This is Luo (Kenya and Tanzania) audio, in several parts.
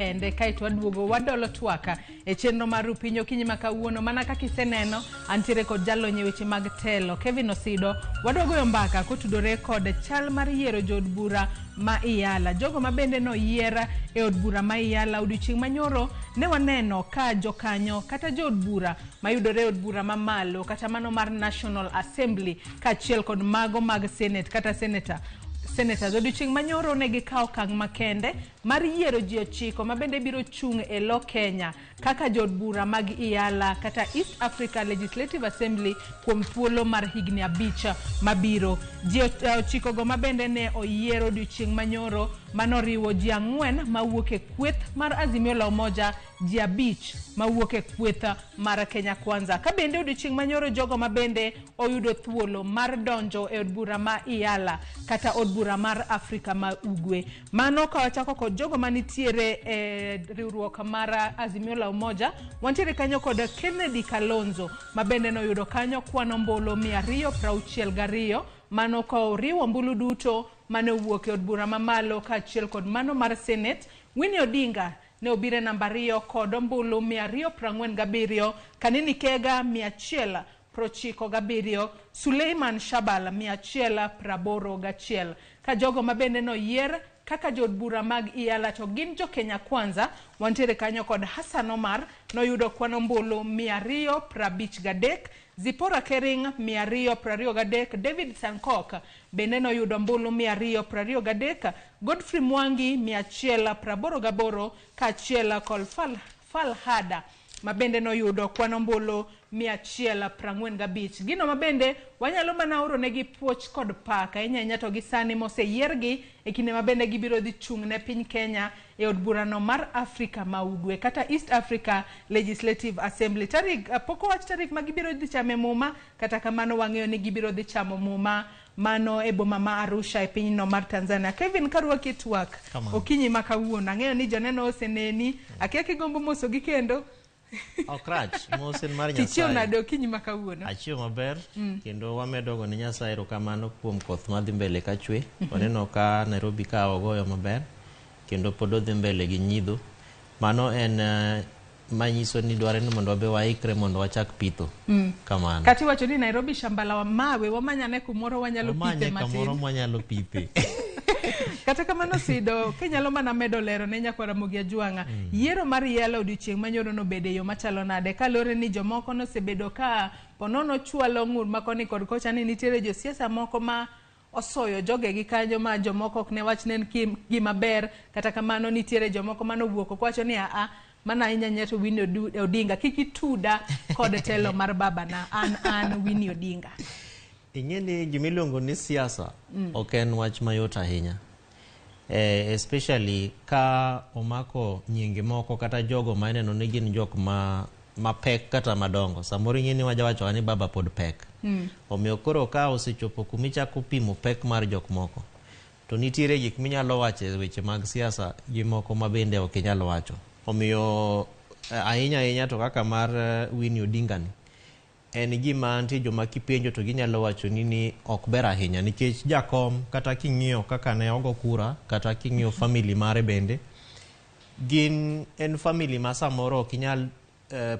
Ende kaeto waduogo wadolo twaka e chenro mar Rupiny okinyi ma kawuono. Mana kaka iseneno, antiere kod jalony e weche mag telo Kevin Osido. Wadwa goyo mbaka kotudore kod chal mar yiero jood bura ma Iyala. Jogo ma bende noyier e od bura ma Iyala odiochieng' manyoro ne waneno ka jokanyo kata jood bura mayudore e od bura mamalo kata mano mar National Assembly kaachiel kod mago mag Senate kata senator senators odiochieng' manyoro ne gikawo okang' makende mar yiero ji 9 ma bende biro chung' e lo Kenya kaka jood bura mag Iyala kata East Africa Legislative Assembly kuom thuolo mar higni 5 mabiro. Ji 9 go ma bende ne oyier odiochieng' manyoro manoriwo ji 4 mawuok e kweth mar Azimio la Umoja, ji 5 mawuok e kweth mar Kenya Kwanza. Ka bende odiochieng' manyoro jogo ma bende oyudo thuolo mar donjo e od bura ma Iyala kata od bura mar Afrika ma Ugwe. Mano ka wachako kod jogo manitiere e riwruok mar Azimio la Umoja, wantiere kanyo kod Kennedy Kalonzo ma bende noyudo kanyo kwan ombulu 262, mano ka oriwo ombulu duto mane owuok e od bura mamalo kaachiel kod mano mar Senate. Winnie Odinga ne obiro e namba 2 kod ombulu 247, Kanini Kega 197, Suleiman Shabal 181. Ka jogo ma bende noyier kaka jood bura mag Iyala to gin jo Kenya Kwanza, wantiere kanyo kod Hassan Omar noyudo kwan ombulu 253, Zipporah Kering 223, David Sankok bende noyudo ombulu 223, Godfrey Mwangi 188 kaachiel kod Falhada ma bende noyudo kwan ombulu 145. Gino ma bende wanyalo mana oro negi puoch kod pak ahinya ahinya to gi sani moseyiergi e kinde ma bende gibiro dhi chung' ne piny Kenya e od burano mar Afrika ma Ugwe kata East Africa Legislative Assembly. Tarik pok owach tarik ma gibiro dhi chame muma, kata kamano wang'eyo ni gibiro dhi chamo muma mano e boma ma Arusha e pinyno mar Tanzania. Kevin, karwaki e twak okinyi ma kawuono, ang'eyo ni joneno oseneni, akia kigombo mosogi kendo. Ok rach, mos en mar Tichiew Nyasaye. nade okinyi ma kawuono? Achiew maber kendo wamedo go ne Nyasaye erokamano kuom koth madhi mbele ka chwe. Waneno ka Nairobi ka ogoyo maber kendo pod odhi mbele gi nyidho. Mano en manyiso ni dware ni mondo wabe waikre mondo wachak pitho. Kamano. Kata iwacho ni Nairobi shamba la mawe, wamanyane kumoro wanyalo pithe Wamanye kamoro matin. mwanyalo pithe. Kata kamano Sido, kinyalo mana medo lero ne nyakwar Ramogi Ajwang'a, yiero mar Iyala odiochieng' manyoro nobedo e yo machalo nade? Kaluwore ni jomoko nosebedo ka ponono chwalo ng'ur ma koni kod kocha ni nitiere josiasa moko ma osoyo jogegi kanyo ma jomoko ok ne wach ne en gima ber. Kata kamano nitiere jomoko manowuok ok wacho ni aa, mana ahinya ahinya to Winnie Odinga kik ituda kod telo mar babana, an Winnie Odinga. Ing'e ni gimiluongo ni siasa ok en wach mayot ahinya. Especially ka omako nyinge moko kata jogo ma ineno ni gin jok ma mapek kata madongo. Samoro ing'e ni wajawacho ni baba pod pek. Omiyo koro ka osechopo kumichako pimo pek mar jok moko, to nitiere gik minyalo wacho e weche mag siasa gi moko ma bende ok inyal wacho. Omiyo ahinya ahinya to kaka mar Winnie Odinga ni, en gima nitie joma kipenjo to ginyalo wacho ni ok ber ahinya nikech jakom kata king'iyo kaka ne ogo kura kata king'iyo family mare bende gin en family ma samoro ok inyal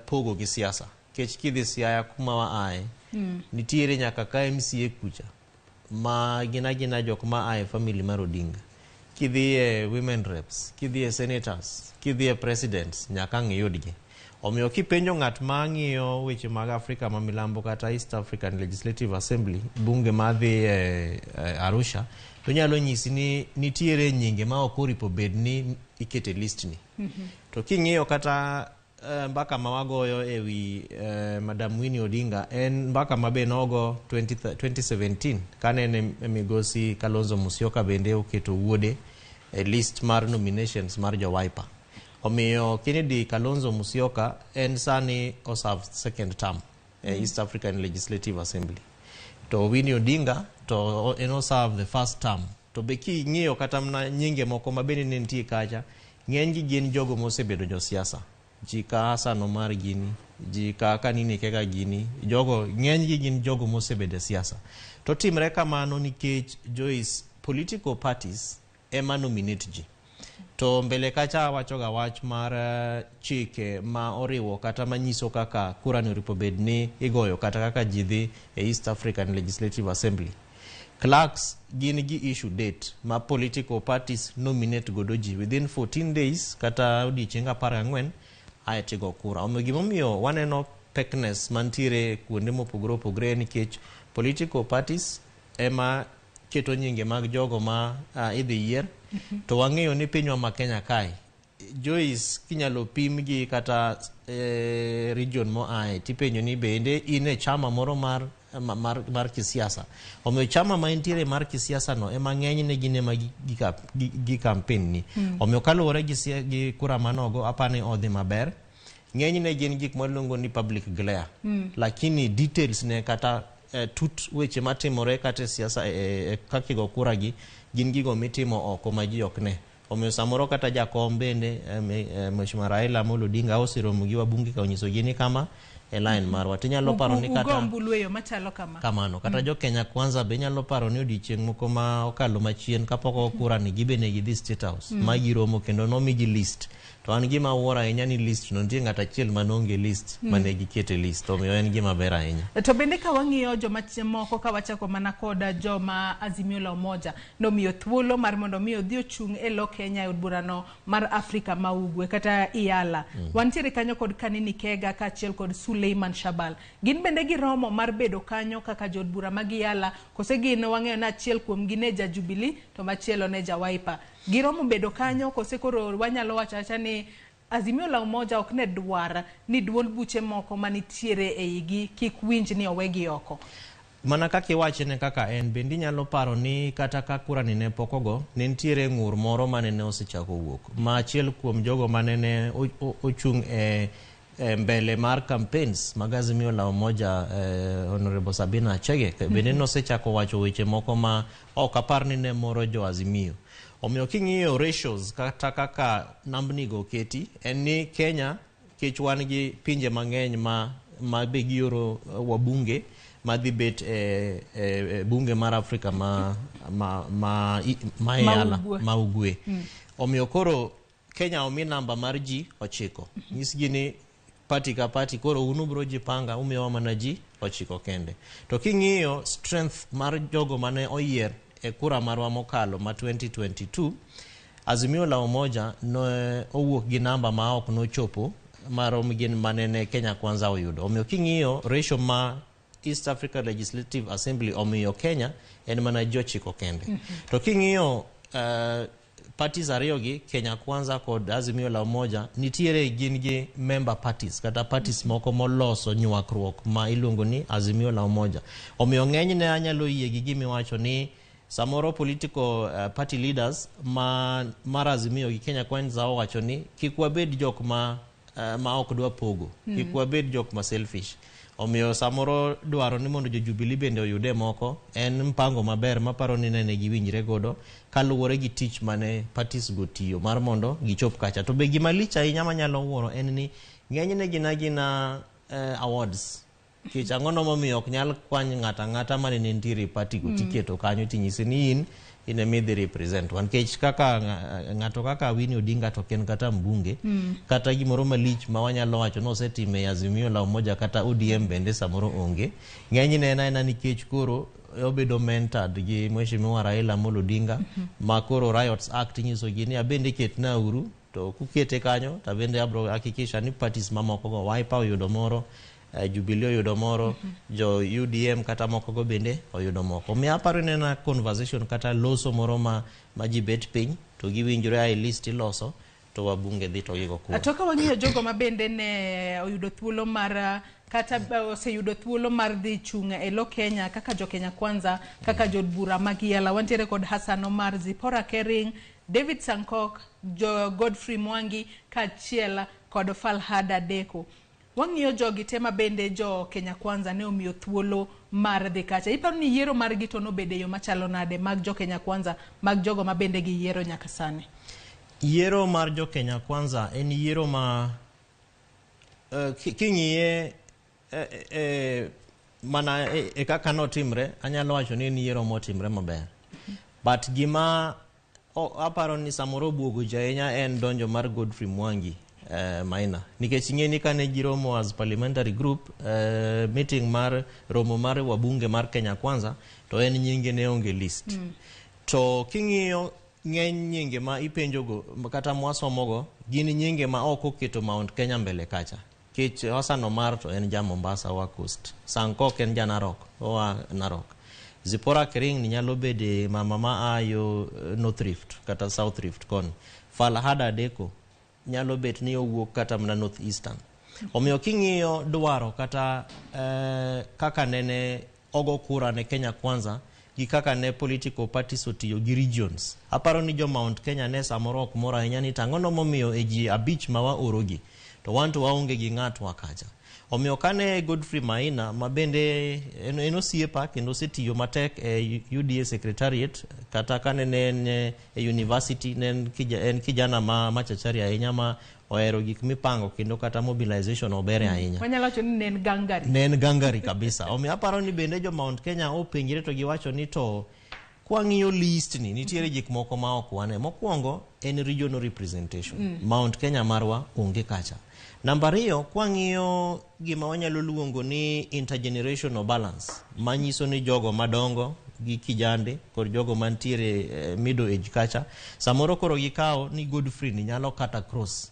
pogo gi siasa nikech kidhi Siaya kuma wa aye nitiere nyaka ka MCA kucha ma gin agina jok ma aye family mar Odinga. Kidhi e women reps, kidhi e senators, kidhi e presidents, nyaka ang' iyudgi. Omiyo kipenjo ng'at ma ng'iyo weche mag Afrika ma milambo kata East African Legislative Assembly, bunge madhi e Arusha, to nyalo nyisi ni nitiere nyinge ma ok oripo bed ni ikete list ni. To king'iyo kata mbaka ma wagoyo e wi Madam Winnie Odinga en mbaka ma be nogo 20, 2017 kane en migosi Kalonzo Musyoka bende oketo wuode e list mar nominations mar jo Wiper. Omiyo Kennedy Kalonzo Musyoka en sani oserve second term e East African Legislative Assembly. To Winnie Odinga to en oserve the first term. To be king'iyo kata mana nyinge moko ma bende ne nitie kacha, ng'eny gi gin jogo mosebedo josiasa. Ji ka Hassan Omar gini, ji ka Kanini Kega gini, jogo ng'eny gi gin jogo mosebedo e siasa. To timre kamano nikech Joyce, political parties ema nominate ji. To mbele kacha awachoga wach mar chike ma oriwo kata manyiso kaka kura ni oripo bed ni igoyo kata kaka ji dhi e East African Legislative Assembly. Clerks gin gi issue date ma political parties nominate godo ji within 14 days kata odiochieng 14 ae tigo kura. Omiyo gimomiyo waneno pekness mantiere kuonde mopogore opogore nikech political parties ema keto nyinge mag jogo ma idhi yier. To wang'eyo ni pinywa ma Kenya kae, Joyce, kinyalo pim gi kata region moaye, tipenjo ni bende in e chama moro mar kisiasa. Omiyo chama ma entiere mar kisiasa no ema ng'enyne gin ema gi campaign ni. Omiyo kaluwore gi kura manogo, apani odhi maber. Ng'enyne gin gik mwaluongo ni public glare. Lakini details ne kata tut weche matimore kata e siasa kaka igo kura gi gin gigo mitimo oko ma ji ok ne. Omiyo samoro kata jakom bende Mheshimiwa Raila Amolo Odinga oseromo gi wabunge ka onyisogi ni kama e line marwa. Tinyalo paro ni kata ugo ombulu e yo machalo kama. Kamano. Kata jo Kenya Kwanza be nyalo paro ni odiochieng' moko ma okalo machien kapok ogo kura ni gibende gidhi State House ma giromo kendo nomigi list. To an gima awuoro ahinya ni list no nitie ng'at achiel mane onge list mane giketo e list. Omiyo en gima ber ahinya. To bende ka wang'iyo joma moko, ka wachako mana kod joma Azimio la Umoja nomiyo thuolo mar mondo mi odhi ochung' e lo Kenya e od burano mar Afrika ma Ugwe kata IALA. Wantiere kanyo kod Kanini Kega kaachiel kod Suleiman Shabal. Gin bende giromo mar bedo kanyo kaka jood bura mag IALA, kose gin wang'eyo ni achiel kuom gi ne ja Jubilee to machielo ne ja Wiper. Giromo bedo kanyo kose koro wanyalo wacho awacha ni Azimio la Umoja ok ne dwar ni duond buche moko manitiere e igi kik winj ni owegi oko? Mana kaka iwachene kaka en, bende inyalo paro ni kata ka kura ni ne pok ogo, ne nitiere ng'ur moro mane ne osechako wuok. Ma achiel kuom jogo mane ne ochung' e mbele mar campaigns mag Azimio la Umoja, Honorable Sabina Chege, bende nosechako wacho weche moko ma ok apar ni ne moro jo Azimio. Omiyo king'iyo ratios kata kaka nambni go oketi, en ni Kenya kech wan gi pinje mang'eny ma be gioro wabunge madhi bet e bunge mar Afrika ma EALA, Ugwe. Ma Ugwe. Omiyo koro Kenya omi namba mar ji 9. Nyisgi ni party ka party koro un ubro jipanga umiyowa mana ji 9 kende. To king'iyo strength mar jogo mane oyier e kura marwa mokalo ma 2022, Azimio la Umoja ne owuok gi namba ma ok nochopo marom gi mane ne Kenya Kwanza oyudo. Omiyo king'iyo ratio ma East Africa Legislative Assembly omiyo Kenya en mana ji 9 kende. To king'iyo parties ariyo gi, Kenya Kwanza kod Azimio la Umoja, nitiere gin gi member parties kata parties moko moloso nywakruok ma iluongo ni Azimio la Umoja. Omiyo ng'enyne anyalo yie gi gimiwacho ni samoro political party leaders ma mar Azimio gi Kenya Kwanza owacho ni kik wabed jok ma ok dwa pogo, kik wabed jok ma selfish. Omiyo samoro dwaro ni mondo jo Jubilee bende oyude moko en mpango maber maparo ni nene giwinjre godo kaluwore gi tich mane parties go tiyo mar mondo gichop kacha. To be gima lich ahinya manyalo wuoro en ni ng'enyne gin agina awards. Nikech ang'ono momiyo ok nyal kwany ng'ato ang'ata mane nitiere e party go tiketo kanyo tinyise ni in ema idhi represent wa. Nikech kaka ng'ato kaka Winnie Odinga to ok en kata mbunge kata gimoro malich ma wanyalo wacho ni osetimo e Azimio la Umoja kata ODM bende samoro onge. Ng'enyne en aena nikech koro obedo mentored gi Mheshimiwa Raila Amolo Odinga ma koro Riots Act inyisogi ni abende ketna uru to kukete kanyo to abende abro hakikisha ni parties mamoko go, Wiper oyudo moro, Jubilee oyudo moro, jo UDM kata moko go bende oyudo moko. Omiyo aparo ni en conversation kata loso moro ma ji bet piny to giwinjore ae list iloso to wabunge dhi to gigo kura. To ka wang'iyo jogo ma bende ne oyudo thuolo mar kata oseyudo thuolo mar dhi chung' e lo Kenya kaka jo Kenya Kwanza, kaka jood bura mag EALA, wantiere kod Hassan Omar, Zipporah Kering, David Sankok, jo Godfrey Mwangi kaachiel kod Falhada Deko. Wang'iyo jogi te ma bende jo Kenya Kwanza ne omiyo thuolo mar dhi kacha. Iparo ni yiero margi to nobedo e yo machalo nade mag jo Kenya Kwanza, mag jogo ma bende giyiero nyaka sani? Yiero mar jo Kenya Kwanza en yiero ma king'iye mana e kaka notimre, anyalo wacho ni en yiero motimre maber. But gima ok aparo ni samoro obuogo ji ahinya en donjo mar Godfrey Mwangi Maina, nikech ing'e ni kane giromo as parliamentary group, meeting mar romo mar wabunge mar Kenya Kwanza, to en nyinge ne onge list. To king'iyo ng'eny nyinge ma ipenjogo kata mwasomogo gin nyinge ma ok oketo Mount Kenya mbele kacha. Kech Hassan Omar to en ja Mombasa oa Coast, Sankok en ja Narok oa Narok, Zipporah Kering ni nyalo bede mama ma a yo North Rift kata South Rift koni, Falhada Adeko nyalo bet ni owuok kata mana North Eastern. Omiyo king'iyo dwaro kata kaka nene ogo kura ne Kenya Kwanza gi kaka ne political parties otiyo gi regions, aparo ni jo Mount Kenya ne samoro ok mor ahinya ni tang'ono momiyo e ji 5 ma waorogi to wan to waonge gi ng'atwa kacha. Omiyo kane Godfrey Maina ma bende en osiepa kendo osetiyo matek e UDA secretariat, kata kane ne en e university ne en kijana ma machachari ahinya ma ohero gik mipango kendo kata mobilization obere ahinya. Wanyalo wacho ni ne en gangari. Ne en gangari kabisa. Omiyo aparo ni bende jo Mount Kenya openjre to giwacho ni to kwang'iyo list ni nitiere gik moko ma ok wane. Mokwongo en regional representation. Mount Kenya marwa onge kacha. Namba 2, kwang'iyo gima wanyalo luongo ni intergenerational balance, manyiso ni jogo madongo gi kijande kod jogo mantiere middle age kacha, samoro koro gikawo ni Godfrey ni nyalo kata cross,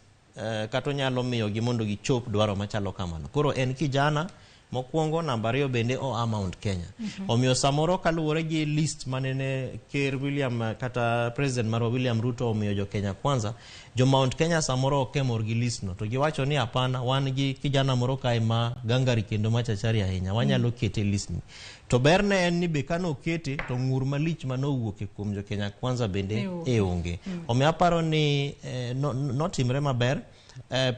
kata onyalo miyogi mondo gichop dwaro machalo kamano. Koro en kijana mokwongo, namba 2 bende oa Mount Kenya. Omiyo samoro kaluwore gi list manene Ker William kata President marwa William Ruto omiyo jo Kenya Kwanza, jo Mount Kenya samoro ok mor gi list no, to giwacho ni hapana, wan gi kijana moro kae ma gangari kendo machachari ahinya, wanyalo kete list ni. To berne en ni be kano kete to ng'ur malich manowuok e kuom jo Kenya Kwanza bende e onge. Omiyo aparo ni notimre maber.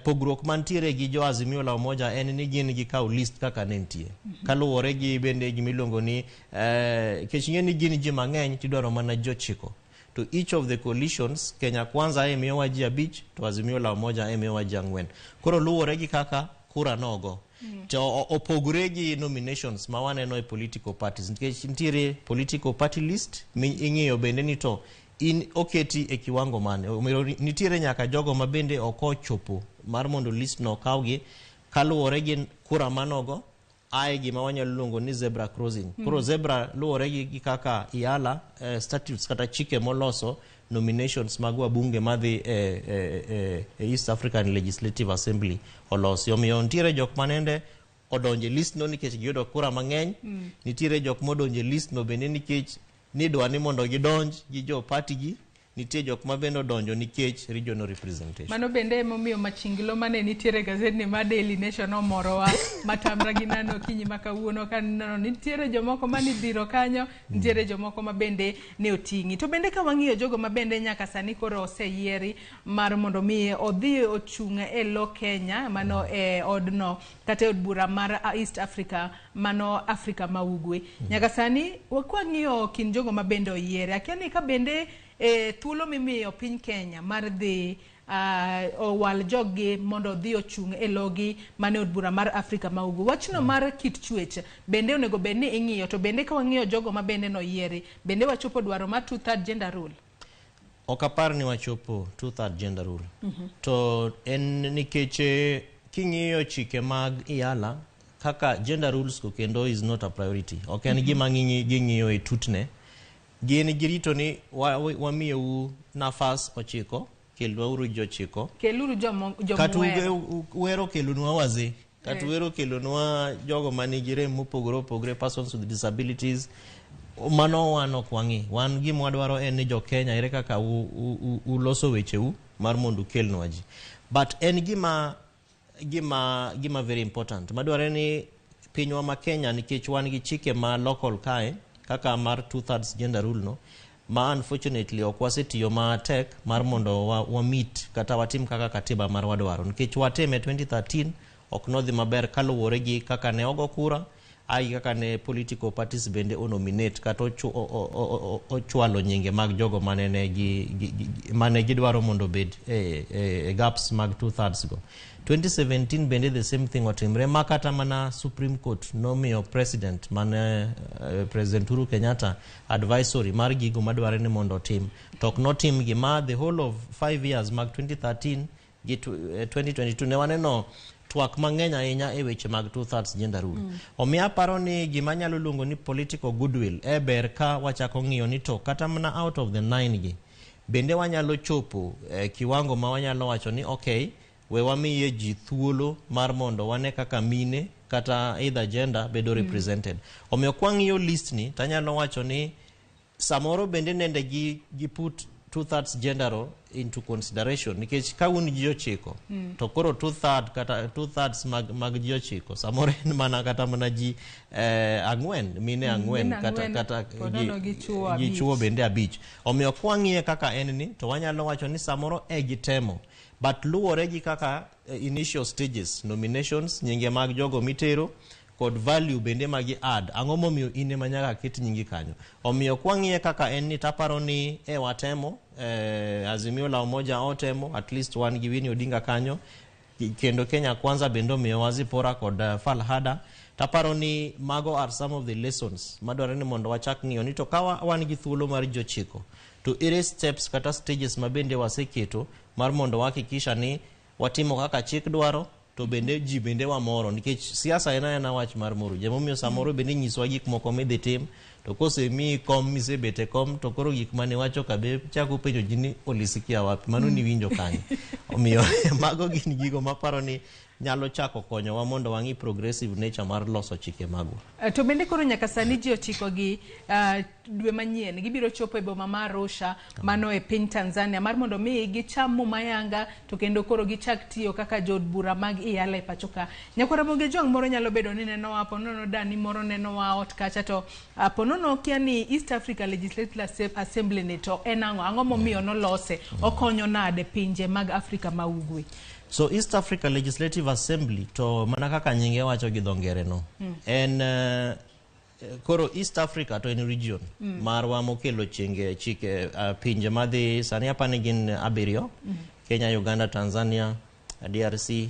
Pogruok mantiere gi jo Azimio la Umoja en ni gin gikawo list kaka ne nitie. Kaluwore gi bende gimiluongo ni kech ing'e ni gin ji mang'eny tidwaro mana ji 9. To each of the coalitions, Kenya Kwanza e miyowa ji 5 to Azimio la Umoja e miyowa ji 4. Koro luwore gi kaka kura nogo. To opogore gi nominations ma waneno e political parties, nikech nitiere political party list mi ing'iyo bende ni to in oketi e kiwango mane. Omiyo nitiere nyaka jogo ma bende ok ochopo mar mondo list no okawgi kaluwore gi kura manogo ae gima wanyalo luongo ni zebra crossing. Koro zebra luwore gi kaka IALA statutes kata chike moloso nominations mag wabunge madhi e East African Legislative Assembly olosi. Omiyo nitiere jok manende odonje list no nikech giyudo kura mang'eny. Nitiere jok modonje list no bende nikech nidwa ni mondo gidonj gi jo party gi. Nitie jok ma bende odonjo nikech regional representation. Mano bende emomiyo machinglo mane nitiere gazetni mar Daily Nation omorowa matamra gi nano okinyi ma kawuono kaneno nitiere jomoko mane idhiro kanyo, nitiere jomoko ma bende ne oting'i. To bende ka wang'iyo jogo ma bende nyaka sani koro oseyieri mar mondo mi odhi ochung' e lo Kenya, mano e odno kata e od bura mar East Africa, mano Afrika ma Ugwe. Nyaka sani kwang'iyo kind jogo ma bende oyiere, akia ni ka bende thuolo mimiyo piny Kenya mar dhi owal joggi mondo odhi ochung' e logi mane od bura mar Afrika ma Ugwe. Wachno mar kit chwech bende onego bed ni ing'iyo, to bende ka wang'iyo jogo ma bende noyieri, bende wachopo dwaro mar 2/3 gender rule? Ok apar ni wachopo 2/3 gender rule. To en nikech king'iyo chike mag IALA kaka gender rules go kendo is not a priority. Ok en gima ging'iyo e tutne. Gin girito ni wamiyou nafas 9, kelwauru ji 9. Keluru Kata uhero kelonwa wazee, kata uhero kelonwa jogo manigi rem mopogore opogore, persons with disabilities. Mano wan ok wang'i. Wan gima wadwaro en ni jo Kenya ere kaka uloso wecheu mar mondo ukelnwa ji. But en gima very important. Madwarore ni pinywa ma Kenya, nikech wan gi chike ma local kae kaka mar 2/3 gender rule no, ma unfortunately ok wasetiyo matek mar mondo wa meet kata watim kaka katiba marwa dwaro. Nikech watime 2013 ok nodhi maber kaluwore gi kaka ne ogo kura. Ai kaka ne political parties bende onominate kata ochwalo nyinge mag jogo mane ne gi, gi, gi, mane gidwaro mondo obed e gaps mag 2/3 go. 2017 bende the same thing otimre, ma kata mana Supreme Court nomiyo president mane President Uhuru Kenyatta advisory mar gigo madware ni mondo otim, to ok notim gi ma the whole of 5 years mag 2013 gi 2022 ne waneno twak mang'eny ahinya e weche mag 2/3 gender rule. Omiyo aparo ni gima nyalo luongo ni political goodwill e ber ka wachako ng'iyo ni to kata mana out of the nine gi bende wanyalo chopo kiwango ma wanyalo wacho ni okay, we wamiye ji thuolo mar mondo wane kaka mine kata either gender bedo represented. Omiyo kwang'iyo list ni, tanyalo wacho ni samoro bende nende gi put 2/3 gender into consideration, nikech ka un ji 9 to koro 2/3 kata 2/3 mag ji 9 samoro en mana kata mana ji 4, mine 4 mine kata 4, kata ponono gi chuo gi 5. Chuo bende 5. Omiyo kwang'iye kaka en ni, to wanyalo wacho ni samoro e gitemo, but luwore gi kaka initial stages nominations, nyinge mag jogo mitero kod value bende magi add, ang'o momiyo in ema nyaka ket nyingi kanyo. Omiyo kwang'iye kaka en ni, taparo ni e watemo, Azimio la Umoja otemo, at least wan gi Winnie Odinga kanyo, kendo Kenya Kwanza bende omiyowa Zipporah kod Falhada. Taparo ni mago are some of the lessons madwarore ni mondo wachak ng'iyo ni to ka wan gi thuolo mar ji 9, to ere steps kata stages ma bende waseketo mar mondo wahakikisha ni watimo kaka chik dwaro, to bende ji bende wamoro, nikech siasa en aena wach mar moro ji. Emomiyo samoro bende nyiswa gik moko midhi tim, to kosemiyi kom misebet e kom, to koro gik mane wacho ka be chako penjo ji ni ulisikia wapi, mano niwinjo kanye. Omiyo mago gin gigo maparo ni nyalo chako konyowa mondo wang'i progressive nature mar loso chike magwa. To bende koro nyaka sani ji 9 gi dwe manyien gibiro chopo e boma mar Arusha, mano e piny Tanzania, mar mondo mi gicham muma yanga, to kendo koro gichak tiyo kaka jood bura mag EALA e pacho ka. Nyakwara Moge Jwang' moro nyalo bedo ni nenowa, ponono dani moro nenowa ot kacha, to ponono kia ni East Africa Legislative Assembly ni to en ang'o? Ang'o momiyo nolose? Okonyo nade pinje mag Afrika ma Ugwe? So East Africa Legislative Assembly, to mana kaka nyinge wacho gi dho ngere no, en koro East Africa to en region marwa mokelo chenge chike pinje madhi sani apani gin 7: Kenya, Uganda, Tanzania, DRC,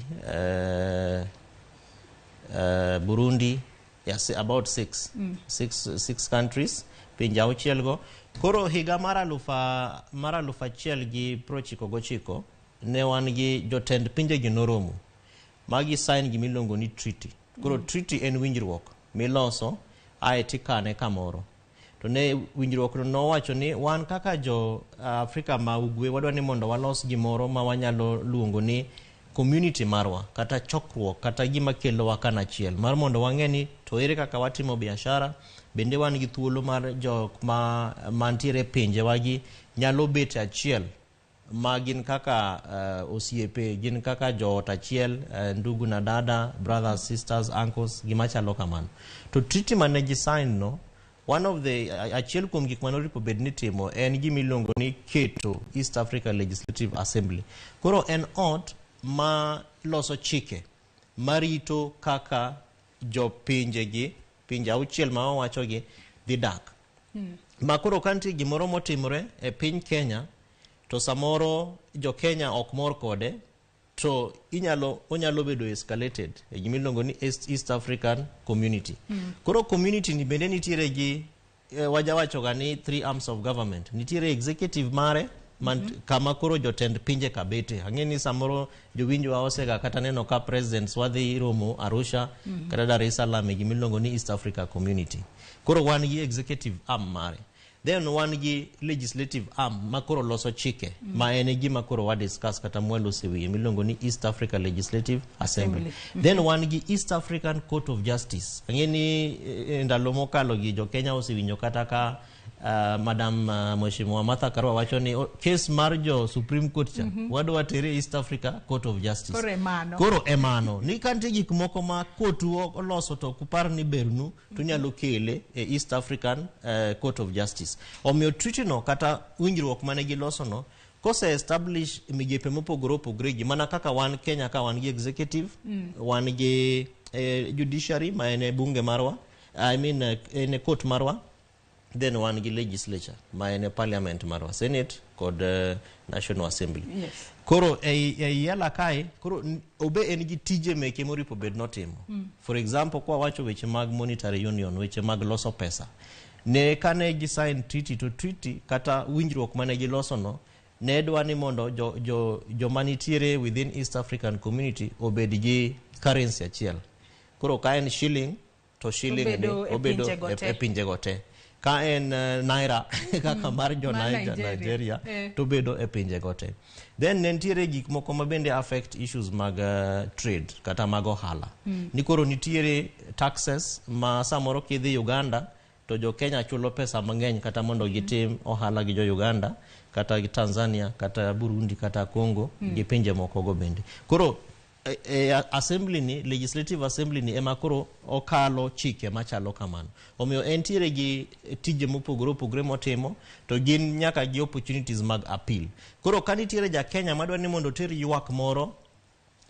Burundi, yes, about six countries, pinje 6 go. Koro higa mar 1999 ne wan gi jotend pinje gi noromo magi sign gimiluongo ni treaty. Koro treaty en winjruok miloso ae tikane kamoro. To ne winjruok no nowacho ni wan kaka jo Afrika ma Ugwe wadwa ni mondo walos gimoro ma wanyalo luongo ni community marwa, kata chokruok, kata gima kelowa kanachiel mar mondo wang'e ni to ere kaka watimo biashara, bende wan gi thuolo mar jok ma mantiere e pinjewagi nyalo bet achiel ma gin kaka osiepe, gin kaka joot achiel, ndugu na dada, brothers, sisters, uncles, gima chalo kamano. To treaty mane gi sign no, one of the achiel kuom gik mane oripo bed ni timo en gima iluongo ni keto East Africa Legislative Assembly. Koro en ot ma loso chike marito kaka jopinjegi, pinje 6 ma wawachogi, dhi dak. Ma koro ka nitie gimoro motimore e piny Kenya, to samoro jo Kenya ok mor kode, to onyalo bedo escalated e gima iluongo ni East African Community. Koro community ni bende nitiere gi wajawachoga ni three arms of government. Nitiere executive mare man, kama koro jotend pinje kabete. Ang'e ni samoro jowinjowa osega kata neno ka presidents wadhi romo Arusha kata Dar es Salaam e gima iluongo ni East Africa Community. Koro wan gi executive arm mare. Then wan gi legislative arm ma koro loso chike, ma en e gima koro wa discuss kata mwaloso e wiye miluongo ni East Africa Legislative Assembly. Assembly. Then wan gi East African Court of Justice. Ang'e ni ndalo mokalo gi jo Kenya osewinjo kata ka Madam Mheshimiwa Martha Karua wacho ni case mar jo Supreme Court cha wadwa tere East Africa Court of Justice. Koro emano. Koro emano. Ni ka nitie gik moko ma kotu oloso to ok upar ni bernu, to unyalo kele e East African Court of Justice. Omiyo treaty no kata winjruok mane giloso no, kose establish migepe mopogore opogore gi mana kaka wan Kenya ka wan gi executive, wan gi judiciary ma en e bunge marwa. I mean en e court marwa. Then wan gi legislature ma en e parliament marwa, Senate kod National Assembly. Koro ei EALA kae koro obe en gi tije meke moripo bed notimo. For example, kwa wacho weche mag monetary union, weche mag loso pesa, ne kane gi sign treaty, to treaty kata winjruok mane giloso no ne dwa ni mondo jo joma nitiere within East African Community obed gi currency achiel. Koro ka en shilling, to shilling ni obedo e obedo pinjego te. E pinjego te. Ka en naira kaka mar jo mar Niger, Nigeria. Nigeria to bedo e pinjego te. Then ne nitiere gik moko ma bende affect issues mag trade kata mag ohala. Ni koro nitiere taxes ma samoro kidhi Uganda to jo Kenya chulo pesa mang'eny kata mondo gitim ohala gi jo Uganda kata gi Tanzania kata Burundi kata Congo gi pinje moko go bende. Koro e assembly ni, legislative assembly ni ema koro okalo chike machalo kamano. Omiyo entiere gi tije mopogore opogore motimo, to gin nyaka gi opportunities mag appeal. Koro ka nitiere ja Kenya madwa ni mondo oter ywak moro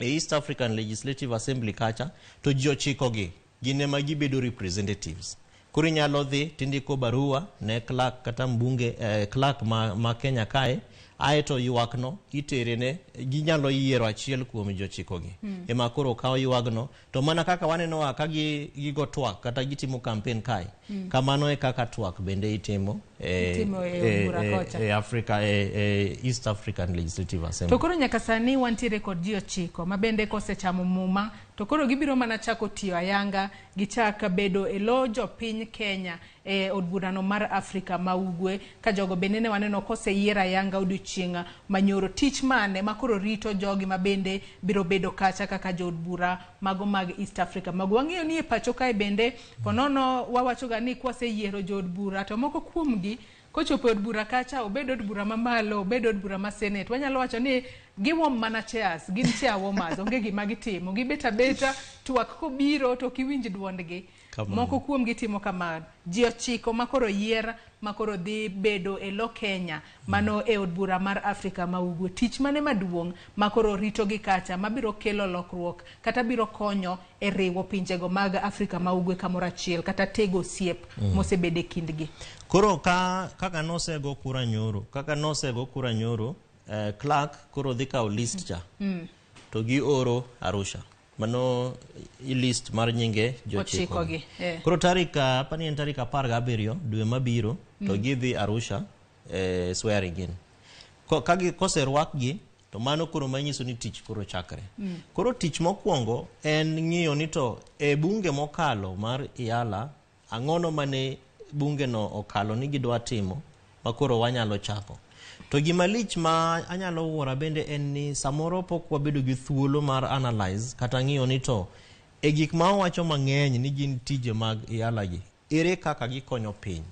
e East African Legislative Assembly kacha, to ji ochikogi gin ema gibedo representatives. Koro inyalo dhi tindiko barua ne clerk kata mbunge, clerk ma Kenya kae, aeto ywakno itere ne ginyalo yiero achiel kuom jochikogi ema koro kawo ywagno. To mana kaka waneno ka gigo twak kata gitimo campaign kae, kamano e kaka twak bende itimo itimo e od bura kocha. E Africa, e East African Legislative Assembly. To koro nyaka sani wantiere kod ji 9 ma bende kosechamo muma, to koro gibiro mana chako tiyo ayanga, gichak bedo e lo jopiny Kenya e od burano mar Afrika ma Ugwe, ka jogo bende ne waneno koseyier ayanga odiochieng' manyoro. Tich mane ma koro rito jogi ma bende biro bedo kacha kaka jood bura mago mag East Africa mago? Wang'eyo ni e pacho kae bende ponono wawachoga ni kwaseyiero jood bura to moko kuomgi kochopo e od bura kacha, obed od bura mamalo, obed od bura ma Senate, wanyalo wacho ni giwom mana chairs, gin chair warmers, onge gima gitimo, gibet abeta, twak kobiro to ok iwinj duondgi. Kamano. Moko kuomgi timo kamano. Ji 9 ma koro yier ma koro dhi bedo e lo Kenya mano e od bura mar Afrika ma Ugwe, tich mane maduong' ma koro ritogi kacha mabiro kelo lokruok kata biro konyo e riwo pinjego mag Afrika ma Ugwe kamoro achiel kata tego osiep mosebedo e kindgi? Koro ka kaka nosego kura nyoro, clerk koro dhi kawo list cha to gioro Arusha. Mano i list mar nyinge jochiko. Ochikogi, eh. Koro tarik apani en tarik 17 dwe mabiro to gidhi Arusha swearing in. Kagi koserwakgi to mano koro manyiso ni tich koro chakre. Koro tich mokwongo en ng'iyo ni to e bunge mokalo mar EALA ang'ono mane bunge no okalo ni gidwa timo ma koro wanyalo chako. To gima lich ma anyalo wuora bende en ni samoro pok wabedo gi thuolo mar analyze kata ng'iyo ni to e gik ma owacho mang'eny ni gin tije mag EALA gi, ere kaka gikonyo piny.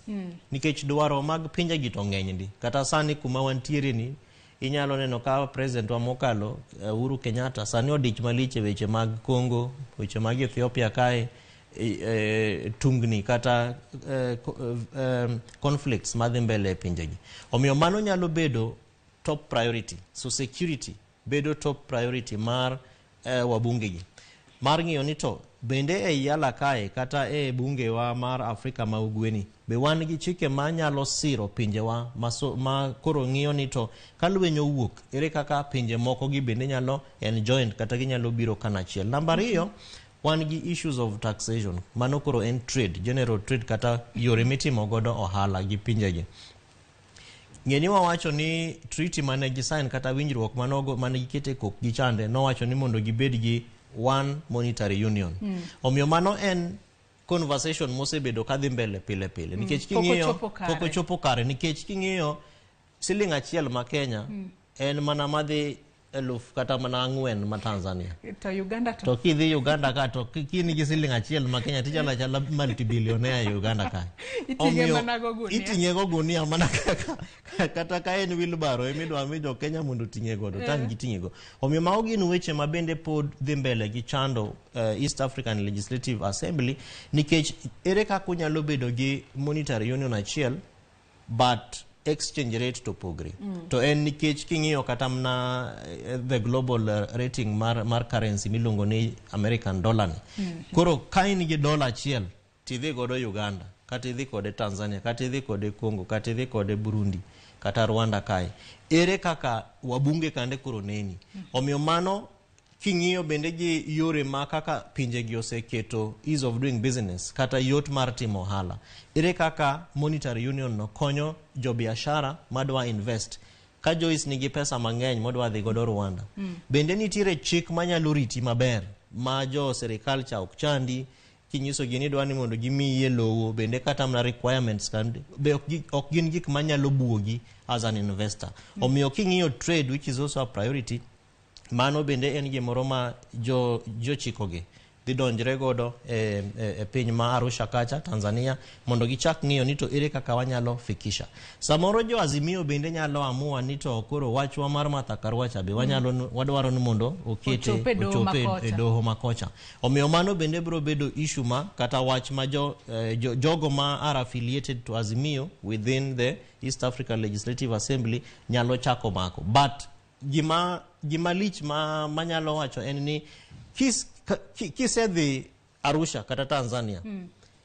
Nikech dwaro mag pinje gi to ng'eny ndi. Kata sani kuma wantiere ni inyalo neno ka president wa mokalo Uhuru Kenyatta sani odich malich e weche mag Congo, weche mag Ethiopia kae, tungni kata conflicts madhi mbele e pinjegi. Omiyo mano nyalo bedo top priority. So security bedo top priority mar wabunge gi. Mar ng'iyo ni to bende e EALA kae kata e bungewa mar Afrika ma Ugwe ni be wan gi chike manyalo siro pinjewa ma koro ng'iyo ni to ka lweny owuok ere kaka pinje moko gi bende nyalo enjoin kata ginyalo biro kanachiel. Namba 2, wan gi issues of taxation. Mano koro en trade, general trade kata yore mitimo godo ohala gi pinjegi. Ng'e ni wawacho ni treaty mane gisign kata winjruok manogo mane gikete kokgi chande nowacho ni mondo gibed gi one monetary union. Omiyo mano en conversation mosebedo kadhi mbele pile pile. Nikech Pok king'iyo ochopo kare. pok ochopo kare, nikech king'iyo siling 1 ma Kenya en mana madhi 1000 kata mana 4 ma Tanzania. To Uganda to? To kidhi Uganda ka to kin gi siling 1 ma Kenya tichalo achala multibillionaire e Uganda ka. Iting'e Omiyo mana go gunia. Iting'e go gunia mana kaka kata ka en wheelbarrow emidwa mi jo Kenya mondo oting'e godo, tang' giting'e go. Omiyo mago gin weche ma bende pod dhi mbele gi chando East African Legislative Assembly, nikech ere kaka unyalo bedo gi monetary union achiel but exchange rate to pogre. To en nikech king'iyo kata mana the global rating mar currency miluongo ni American dollar ni. Koro ka in gi dola achiel Tidhi godo Uganda, kata idhi kode Tanzania, kata idhi kode Congo, kata idhi kode Burundi, kata Rwanda kae. Ere kaka wabunge kande koro neni? Omiyo mano king'iyo bende gi yore ma kaka pinjegi oseketo ease of doing business kata yot mar timo ohala. Ere kaka monetary union no konyo jobiashara madwa invest? Ka Joyce nigi pesa mang'eny modwa dhi godo Rwanda, bende nitiere chik manyalo riti maber ma jo sirikal cha ok chandi kinyisogi ni idwa ni mondo gimiyi lowo bende kata mana requirements kan be ok gin gik manyalo buogi as an investor. Omiyo king'iyo trade, which is also a priority, mano bende en gimoro ma jo jochikogi dhi donjre godo e piny ma Arusha kacha Tanzania mondo gichak ng'iyo ni to ere kaka wanyalo fikisha. Samoro jo Azimio bende nyalo amua ni to koro wachwa mar Martha Karua cha be wanyalo wadwaro ni mondo okete ochope doho ochope makocha. E doho makocha. Omiyo mano bende biro bedo issue ma kata wach ma jogo ma are affiliated to Azimio within the East African Legislative Assembly nyalo chako mako. But gima lich ma manyalo wacho en ni kisedhi Arusha kata Tanzania,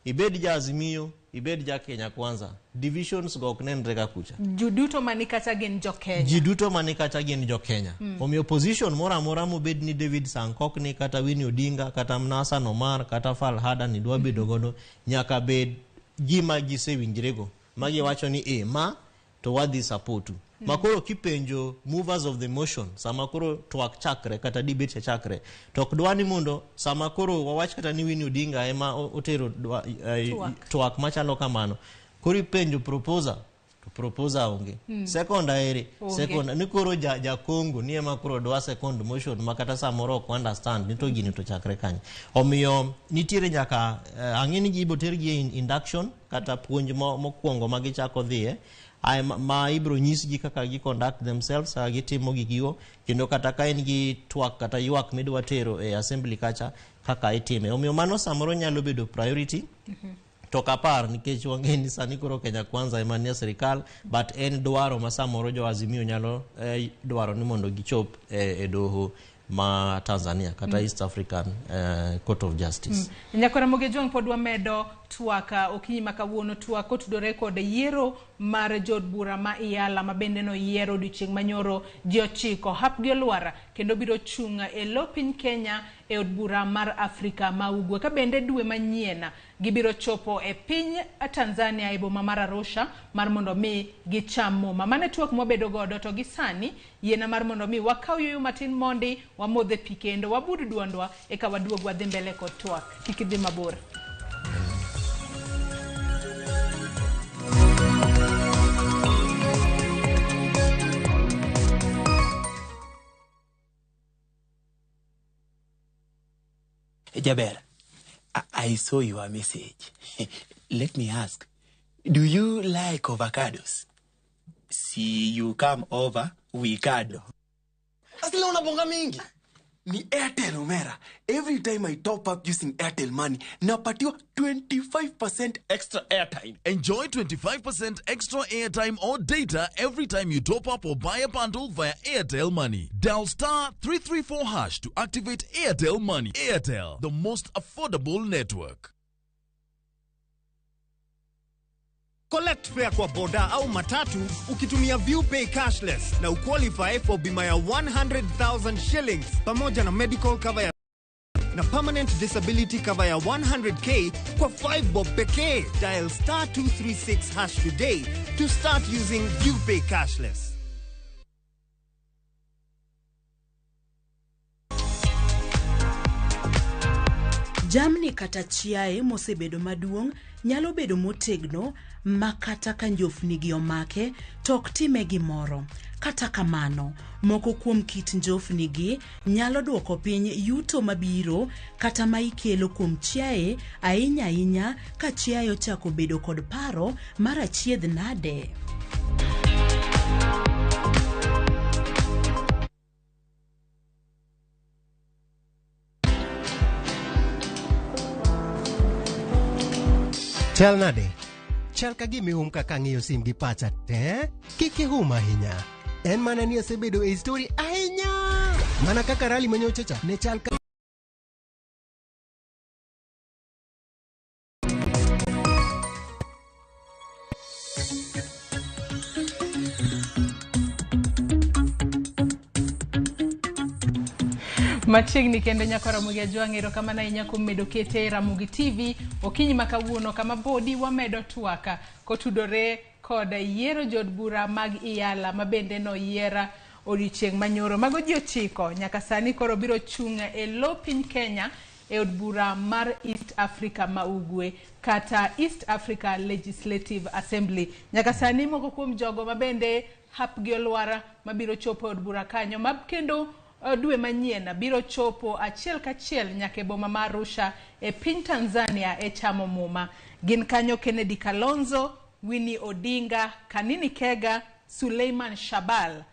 ibed ja Azimio, ibed ja Kenya Kwanza, divisions go ok nenre ga kucha. Ji duto mani kacha gin jo Kenya. Ji duto mani kacha gin jo Kenya. Omiyo position moro amora mobed ni David Sankok ni kata Winnie Odinga kata Hassan Omar kata Falhada ni dwa bedo godo nyaka bed gima gisewinjrego ma giwacho ni e ma to wadhi supportu. Ma koro kipenjo movers of the motion sama koro twak chakre kata debate chakre to ok dwa ni mondo sama koro wawach kata ni Winnie Odinga ema otero Twak. Twak machalo kamano koro ipenjo proposer to proposer onge, second aere Onge. Second ni koro ja Congo ni ema koro dwa second motion ma kata samoro ok understand ni to gini to chakre kanye. Omiyo nitiere nyaka ang'e ni ji ibo tergi e induction kata puonj mokwongo ma gichako dhiye ae ma ibiro nyisgi kaka gi conduct themselves kaka gitimo gigigo kendo kata ka in gi twak kata ywak midwa tero e assembly kacha kaka itime. Omiyo mano samoro nyalo bedo priority to ok apar nikech wang'e ni sani koro Kenya Kwanza ema nie sirikal, but en dwaro ma samoro jo Azimio nyalo dwaro ni mondo gichop e doho ma Tanzania kata East African Court of Justice. Nyakora Mogejwang' pod wamedo twak okinyi ma kawuono, twak kotudore kod yiero mar jood bura ma Iyala ma bende noyiero odiochieng' manyoro ji 9 hap gi olwar kendo biro chung' e lo piny Kenya e od bura mar Afrika ma Ugwe. Ka bende dwe manyien gibiro chopo e piny Tanzania e boma mar Arusha mar mondo mi gicham muma. Mano e twak mwabedo godo to gi sani yiena mar mondo mi wakaw yueyo matin mondi wamodhe pi kendo wabud duondwa eka waduog wadhi mbele kod twak. Kik idhi mabor. Jaber, I saw your message. Let me ask, do you like avocados? See you come over, we cuddle. Asila unabonga mingi. Ni Airtel Omera. Every time I top up using Airtel Money, napatiwa 25% extra airtime. Enjoy 25% extra airtime or data every time you top up or buy a bundle via Airtel Money. Dial *334# to activate Airtel Money. Airtel, the most affordable network. Collect fare kwa boda au matatu ukitumia ViewPay cashless na uqualify for bima ya 100,000 shillings pamoja na medical cover ya na permanent disability cover ya 100K kwa 5 bob pekee. Dial *236# today to start using ViewPay cashless. Jamni kata chiaye mosebedo maduong' nyalo bedo motegno ma kata ka njofni gi omake to ok time gimoro. Kata kamano, moko kuom kit njofni gi nyalo duoko piny yuto mabiro kata ma ikelo kuom chiaye ahinya ahinya ka chiaye ochako bedo kod paro mar achiedh nade. Chal nade? Chal ka gima ihum kaka ang'iyo sim gi pacha te. Kik ihum ahinya. En mana ni asebedo e story ahinya. Mana kaka rally manyocha cha ne chal ka Machiegni kendo nyako Ramogi Ajwang', erokamano ahinya kuom medo kete e Ramogi TV okinyi ma kawuono kama podi wamedo twaka kotudore kod yiero jood bura mag Iyala ma bende noyiera odiochieng' manyoro. Mago ji 9 nyaka sani koro biro chung' e lo piny Kenya e od bura mar East Africa ma Ugwe kata East Africa Legislative Assembly. Nyaka sani moko kuom jogo ma bende hapgi olwar mabiro chopo e od bura kanyo ma kendo dwe manyien biro chopo achiel kachiel nyaka e boma ma Arusha e piny Tanzania e chamo muma. Gin kanyo Kennedy Kalonzo, Winnie Odinga, Kanini Kega, Suleiman Shabal,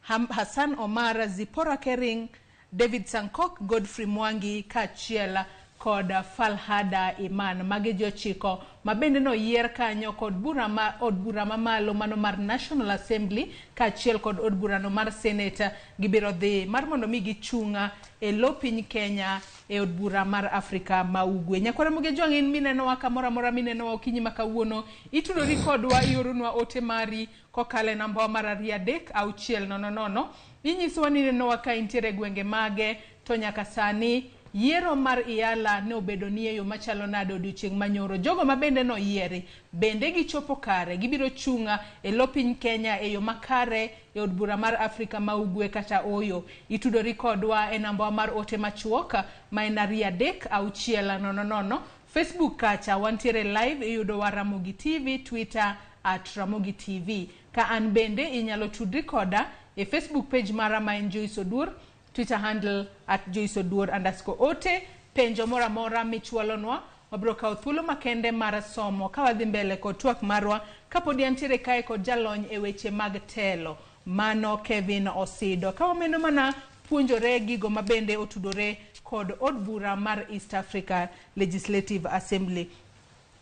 Hassan Omar, Zipporah Kering, David Sankok, Godfrey Mwangi kaachiel kod Falhada Iman. Magi ji 9 ma bende noyier kanyo kod bura ma od bura mamalo mano mar National Assembly kaachiel kod od burano mar Senate. Gibiro dhi mar mondo mi gichung' e lo piny Kenya e od bura mar Afrika ma Ugwe. Nyakwara Ramogi Ajwang' in minenowa kamoro amora minenowa okinyi ma kawuono, itudori kodwa, ioronwa ote mari kokalo e namba mar 2 3 6 0 0. Inyisowa ni inenowa ka intiere e gwenge mage, to nyaka sani yiero mar Iyala ne obedo ni e yo machalo nade odiochieng' manyoro. Jogo ma bende noyieri bende gichopo kare, gibiro chung' e lo piny Kenya e yo makare e od bura mar Afrika ma Ugwe kata oyo. Itudori kodwa e namba mar ote machuok ma en 2 3 6 0 0. Facebook kacha wantiere live, iyudowa Ramogi TV, Twitter at Ramogi TV. Ka an bende inyalo tudri koda e Facebook page mara ma en Joyce Oduor, Twitter handle at Joyce Oduor underscore ote. Penjo moro amora michwalonwa wabiro kawo thuolo makende mar somo ka wadhi mbele kod twak marwa kapodi antiere kae kod jalony e weche mag telo mano Kevin Osido, ka wamendo mana puonjore gigo mabende otudore kod od bura mar East Africa Legislative Assembly.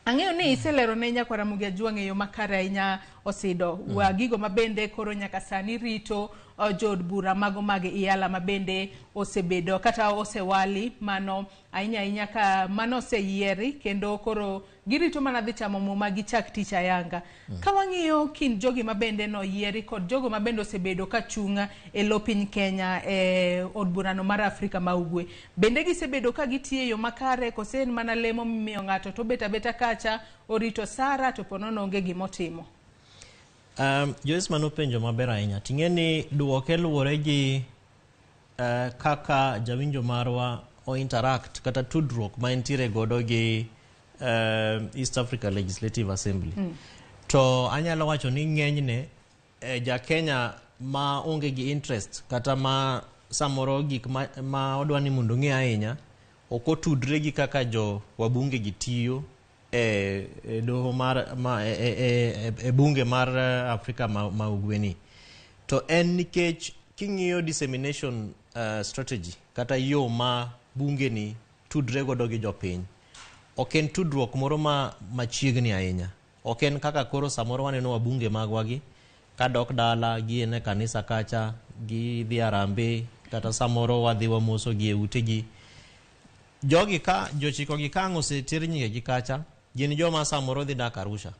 Ang'eyo ni iselero ne nyakwar Ramogi Ajwang' e yo makare ahinya Osido wa gigo mabende koro nyaka sani rito jood bura mago mag Iyala mabende osebedo kata osewali mano ahinya ahinya ka mano oseyieri kendo koro girito mana dhi chamo muma gichak tich ayanga. Ka wang'iyo kind jogi mabende noyieri kod jogo mabende osebedo ka chung' e lo piny Kenya e od burano mar Afrika ma Ugwe, bende gisebedo ka gitiyo e yo makare kose en mana lemo mimiyo ng'ato to obet abeta kacha orito sara to ponono onge gimotimo? Joyce, mano penjo maber ahinya. Ting'e ni duoke luwore gi kaka jawinjo marwa o interact kata tudruok ma entiere godo gi East Africa Legislative Assembly. To anyalo wacho ni ng'enyne ja Kenya ma onge gi interest kata ma samoro gik ma odwa ni mondo ong'e ahinya ok otudre gi kaka jo wabunge gi tiyo e doho mar ma, e bunge mar Afrika ma Ugwe ni. To en nikech king'iyo dissemination strategy kata yo ma bunge ni tudre godo gi jopiny, ok en tudruok moro ma machiegni ahinya. Ok en kaka koro samoro waneno wabunge magwa gi kadok dala gien e kanisa kacha gidhi Harambee kata samoro wadhi wamoso gi e utegi. Jogi ka jochiko gi ka ang' oseter nyingegi kacha gin joma samoro dhi dak Arusha.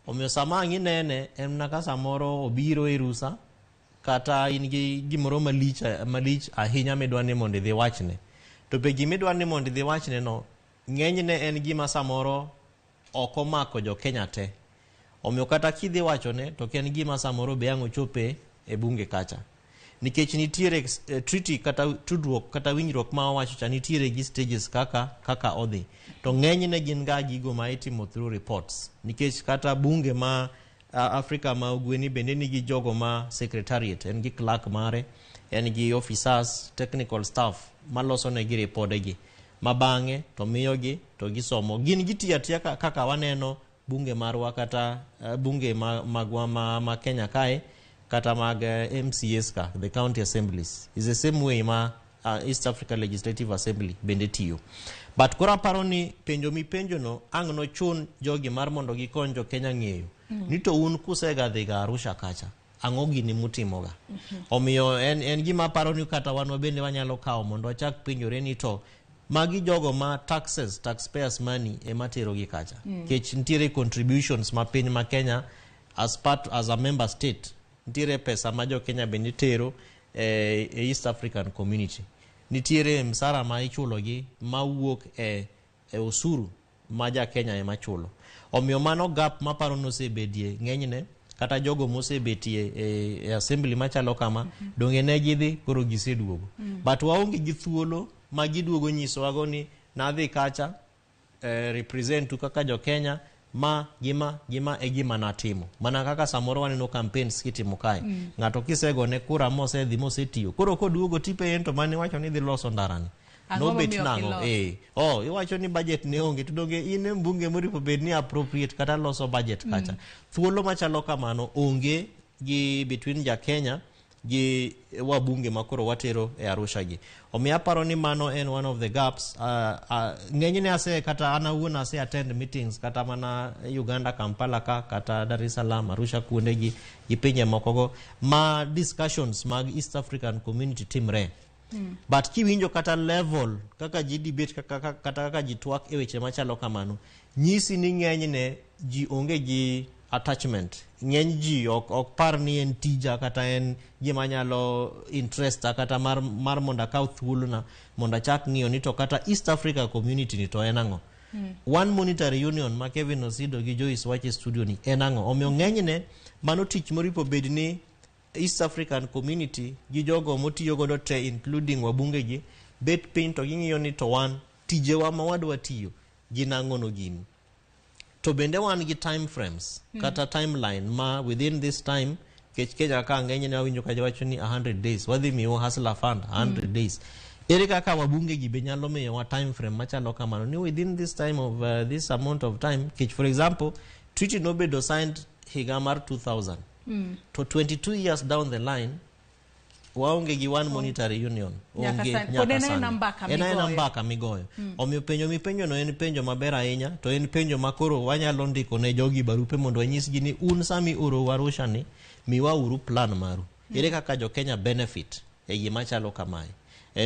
Omiyo sama ang' inene en mana ka samoro obiro e rusa kata in gi gimoro malich malich ahinya midwa ni mondo idhi wachne. To be gimidwa ni mondo idhi wachne no ng'enyne en gima samoro ok omako jo Kenya te. Omiyo kata kidhi wachone to ok en gima samoro be ang' ochope e bunge kacha. Nikech nitiere treaty kata tudruok kata winjruok ma wawacho cha nitiere gi stages kaka odhi. To ng'enyne gin ga gigo ma itimo through reports. Nikech kata bunge ma Afrika ma Ugwe ni bende nigi jogo ma secretariat, en gi clerk mare, en gi officers, technical staff maloso negi ripodegi. Ma bang'e to miyogi to gisomo. Gin gitiyo atiya kaka waneno bunge marwa kata bunge magwa ma Kenya kae kata mag MCAs ka, the county assemblies. Is the same way ma East Africa Legislative Assembly bende tiyo. But koro aparo ni penjo mipenjo no ang' nochun jogi mar mondo gikony jo Kenya ng'eyo ni to un kusega dhiga Arusha kacha ang'o gini mutimoga. Omiyo en gima aparo ni kata wan wabende wanyalo kawo mondo wachak penjore ni to magi jogo ma taxes, taxpayers money ema terogi kacha. Nikech nitiere contributions ma piny ma Kenya as part as a member state nitiere pesa ma jo Kenya bende tero e East African Community. Nitiere msara ma ichulogi mawuok e osuru ma ja Kenya ema chulo. Omiyo mano gap maparo nosebedie ng'enyne kata jogo mosebetie e assembly machalo kama. Donge ne gidhi koro giseduogo, but waonge gi thuolo ma giduogo nyisowago ni nadhi kacha represent u kaka jo Kenya ma gima e gima natimo. Mana kaka samoro waneno campaigns kitimo kae, ng'ato kisegone kura mosedhi mosetiyo, koro koduogo tipenje to mane wacho ni dhi loso ndarani Ang'o nobet momiyo ok nang'o? iloso? Oh, iwacho ni budget ne onge, to donge in e mbunge moripo bed ni appropriate kata loso budget kacha? Thuolo machalo kamano onge gi between ja Kenya gi wabunge ma koro watero e Arusha gi. Omiyo aparo ni mano en one of the gaps. Ng'enyne ase kata an awuon ase attend meetings kata mana Uganda, Kampala ka, kata Dar es Salaam, Arusha, kuonde gi pinje mokogo ma discussions mag East African Community timre. But kiwinjo kata level kaka ji debate kata kaka ji twak e weche machalo kamano, nyisi ni ng'enyne ji onge gi attachment. Ng'eny ji ok par ni en tija kata en gima nyalo interest kata mar mondo akaw thuolona mondo achak ng'iyo ni to kata East Africa Community ni to en ang'o. One monetary union ma Kevin Osido gi Joyce wacho e studio ni en ang'o. Omiyo ng'enyne mano tich moripo bed ni East African Community gi jogo motiyo godo te, including wabunge gi, bet piny to ging'iyo ni to wan tijewa ma wadwa tiyo gin ang'o no gini, to bende wan gi time frames kata timeline ma within this time. Kech Kenya ka ng'enyne wawinjo ka giwacho ni 100 days wadhi miyo Hustler Fund 100 days. Ere kaka wabunge gi be nyalo miyowa time frame machalo kamano ni within this time of this amount of time? Kech for example, treaty nobedo signed higa mar 2000, to 22 years down the line waonge gi one monetary union. Nyaka Onge sani. nyaka Pod en sani. aena mbaka En aena migoyo. mbaka migoyo. Omiyo penjo mipenjono en penjo maber ahinya, to en penjo ma koro wanyalo ndiko ne jogi barupe mondo wanyisgi ni un sami oro Arusha ni miwa uru plan maru. Ere kaka jo Kenya benefit e gima chalo kamae?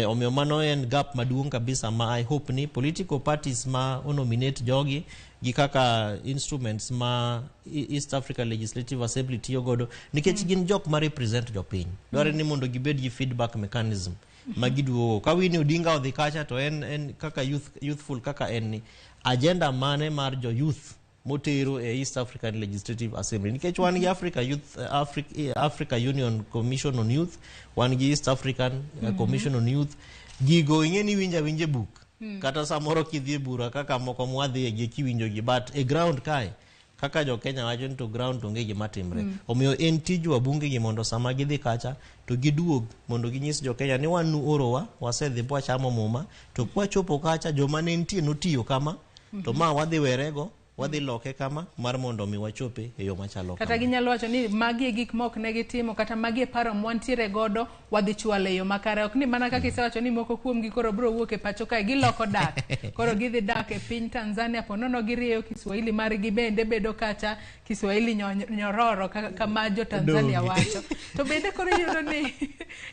Omiyo mano en gap maduong' kabisa ma I hope ni political parties ma onominate jogi gi kaka instruments ma East Africa Legislative Assembly tiyo godo, nikech gin jok ma represent jopiny, dwarore ni mondo gibed gi feedback mechanism ma giduogo ka Winnie Odinga odhi kacha to en kaka youth, youthful kaka en ni agenda mane mar jo youth motero e East African Legislative Assembly, nikech wan gi Africa Youth Africa Union Commission on Youth, wan gi East African Commission on Youth. Gigo ing'e ni winja winje buk kata samoro kidhi e bura kaka moko mwadhiye gi kiwinjo gi, but e ground kae kaka jo Kenya wacho ni to ground onge gima timre. Omiyo en tij wabunge gi mondo sama gidhi kacha to giduog mondo ginyis jo Kenya ni wan nuorowa wasedhi bwachamo muma, to kwachopo kacha joma ne nitie notiyo kama, to ma wadhi werego, wadhi loke kama mar mondo mi wachope e yo machalo kata kama. Ginyalo wacho ni magi e gik mok ne gitimo kata magi e paro mwantiere godo, wadhi chwalo e yo makare. Ok ni mana kaka isewacho ni moko kuomgi koro biro wuok e pacho kae, giloko dak, koro gidhi dak e piny Tanzania, ponono girieyo Kiswahili margi bende bedo kacha Kiswahili nyororo kama jo Tanzania Donge. wacho. To bende koro iyudo ni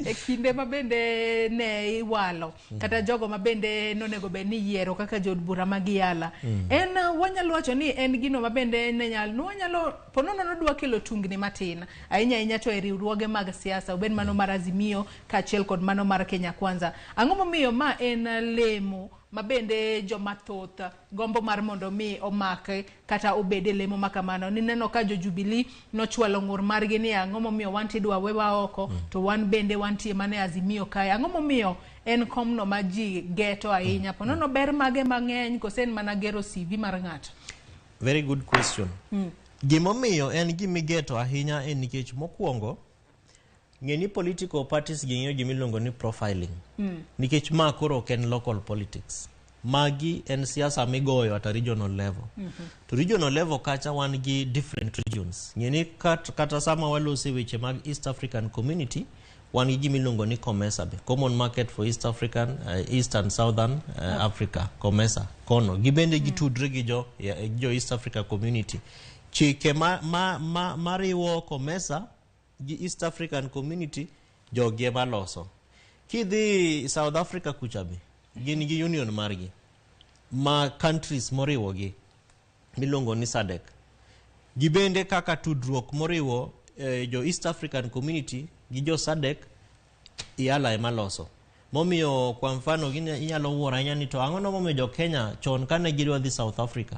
e kinde ma bende ne iwalo kata jogo ma bende nonego bed ni yiero kaka jood bura mag Yala, en wanyalo wacho ni en gino ma bende ne nyal nwanyalo ponono nodwa kelo tungni matin ahinya ahinya to e riwruoge mag siasa, obed mano mar Azimio kaachiel kod mano mar Kenya Kwanza. Ang'o momiyo ma en lemo ma bende joma thoth gombo mar mondo mi omak kata obed e lemo ma kamano? Nineno ka jo Jubilee nochwalo ng'ur margi ni ang'o momiyo wan tidwa wewa oko, to wan bende wantie mana e Azimio kae. Ang'o momiyo en komno ma ji geto ahinya? Ponono ber mage mang'eny kose en mana gero CV mar ng'ato? Very good question. Gimomiyo en gimigeto ahinya en nikech mokwongo ng'e ni political parties ging'iyo gimiluongo ni profiling, nikech ma koro ok en local politics, magi en siasa migoyo at a regional level. To regional level kacha wan gi different regions. Ng'e ni kata sama walose weche mag East African Community, wan gi gimiluongo ni COMESA be, Common Market for East African East and Southern Africa, COMESA kono gibende gitudre gi jo East Africa Community. Chike ma mariwo COMESA gi East African Community jogi ema loso. Kidhi South Africa kucha be gin gi union margi ma countries moriwogi miluongo ni SADC. Gibende kaka tudruok moriwo jo East African Community gi jo SADC, IALA ema loso. Momiyo kwa mfano inyalo wuoro ahinya ni to ang'o no momiyo jo Kenya chon kane gidwa dhi South Africa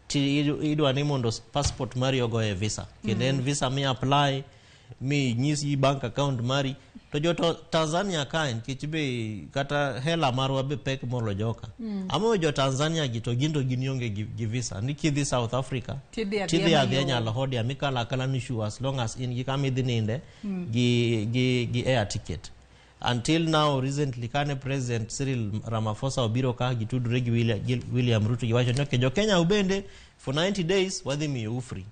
ti idwa ni mondo passport mari ogoye visa, kendo en visa mi apply mi nyisi bank account mari, to jo to Tanzania kae, nikech be kata hela marwa be pek molo joka, amoyo jo Tanzania gi to gin to gin onge gi visa ni kidhi South Africa Tidhi adhiya tidhi adhiya mayom. Nyalo hodia mikalo akala ni sure as long as in gi kama idhi ninde gi air ticket. Until now, recently kane President Cyril Ramaphosa obiro ka gitudore gi William Ruto, giwacho ni okay, jo Kenya ubende for 90 days wadhi miyou free.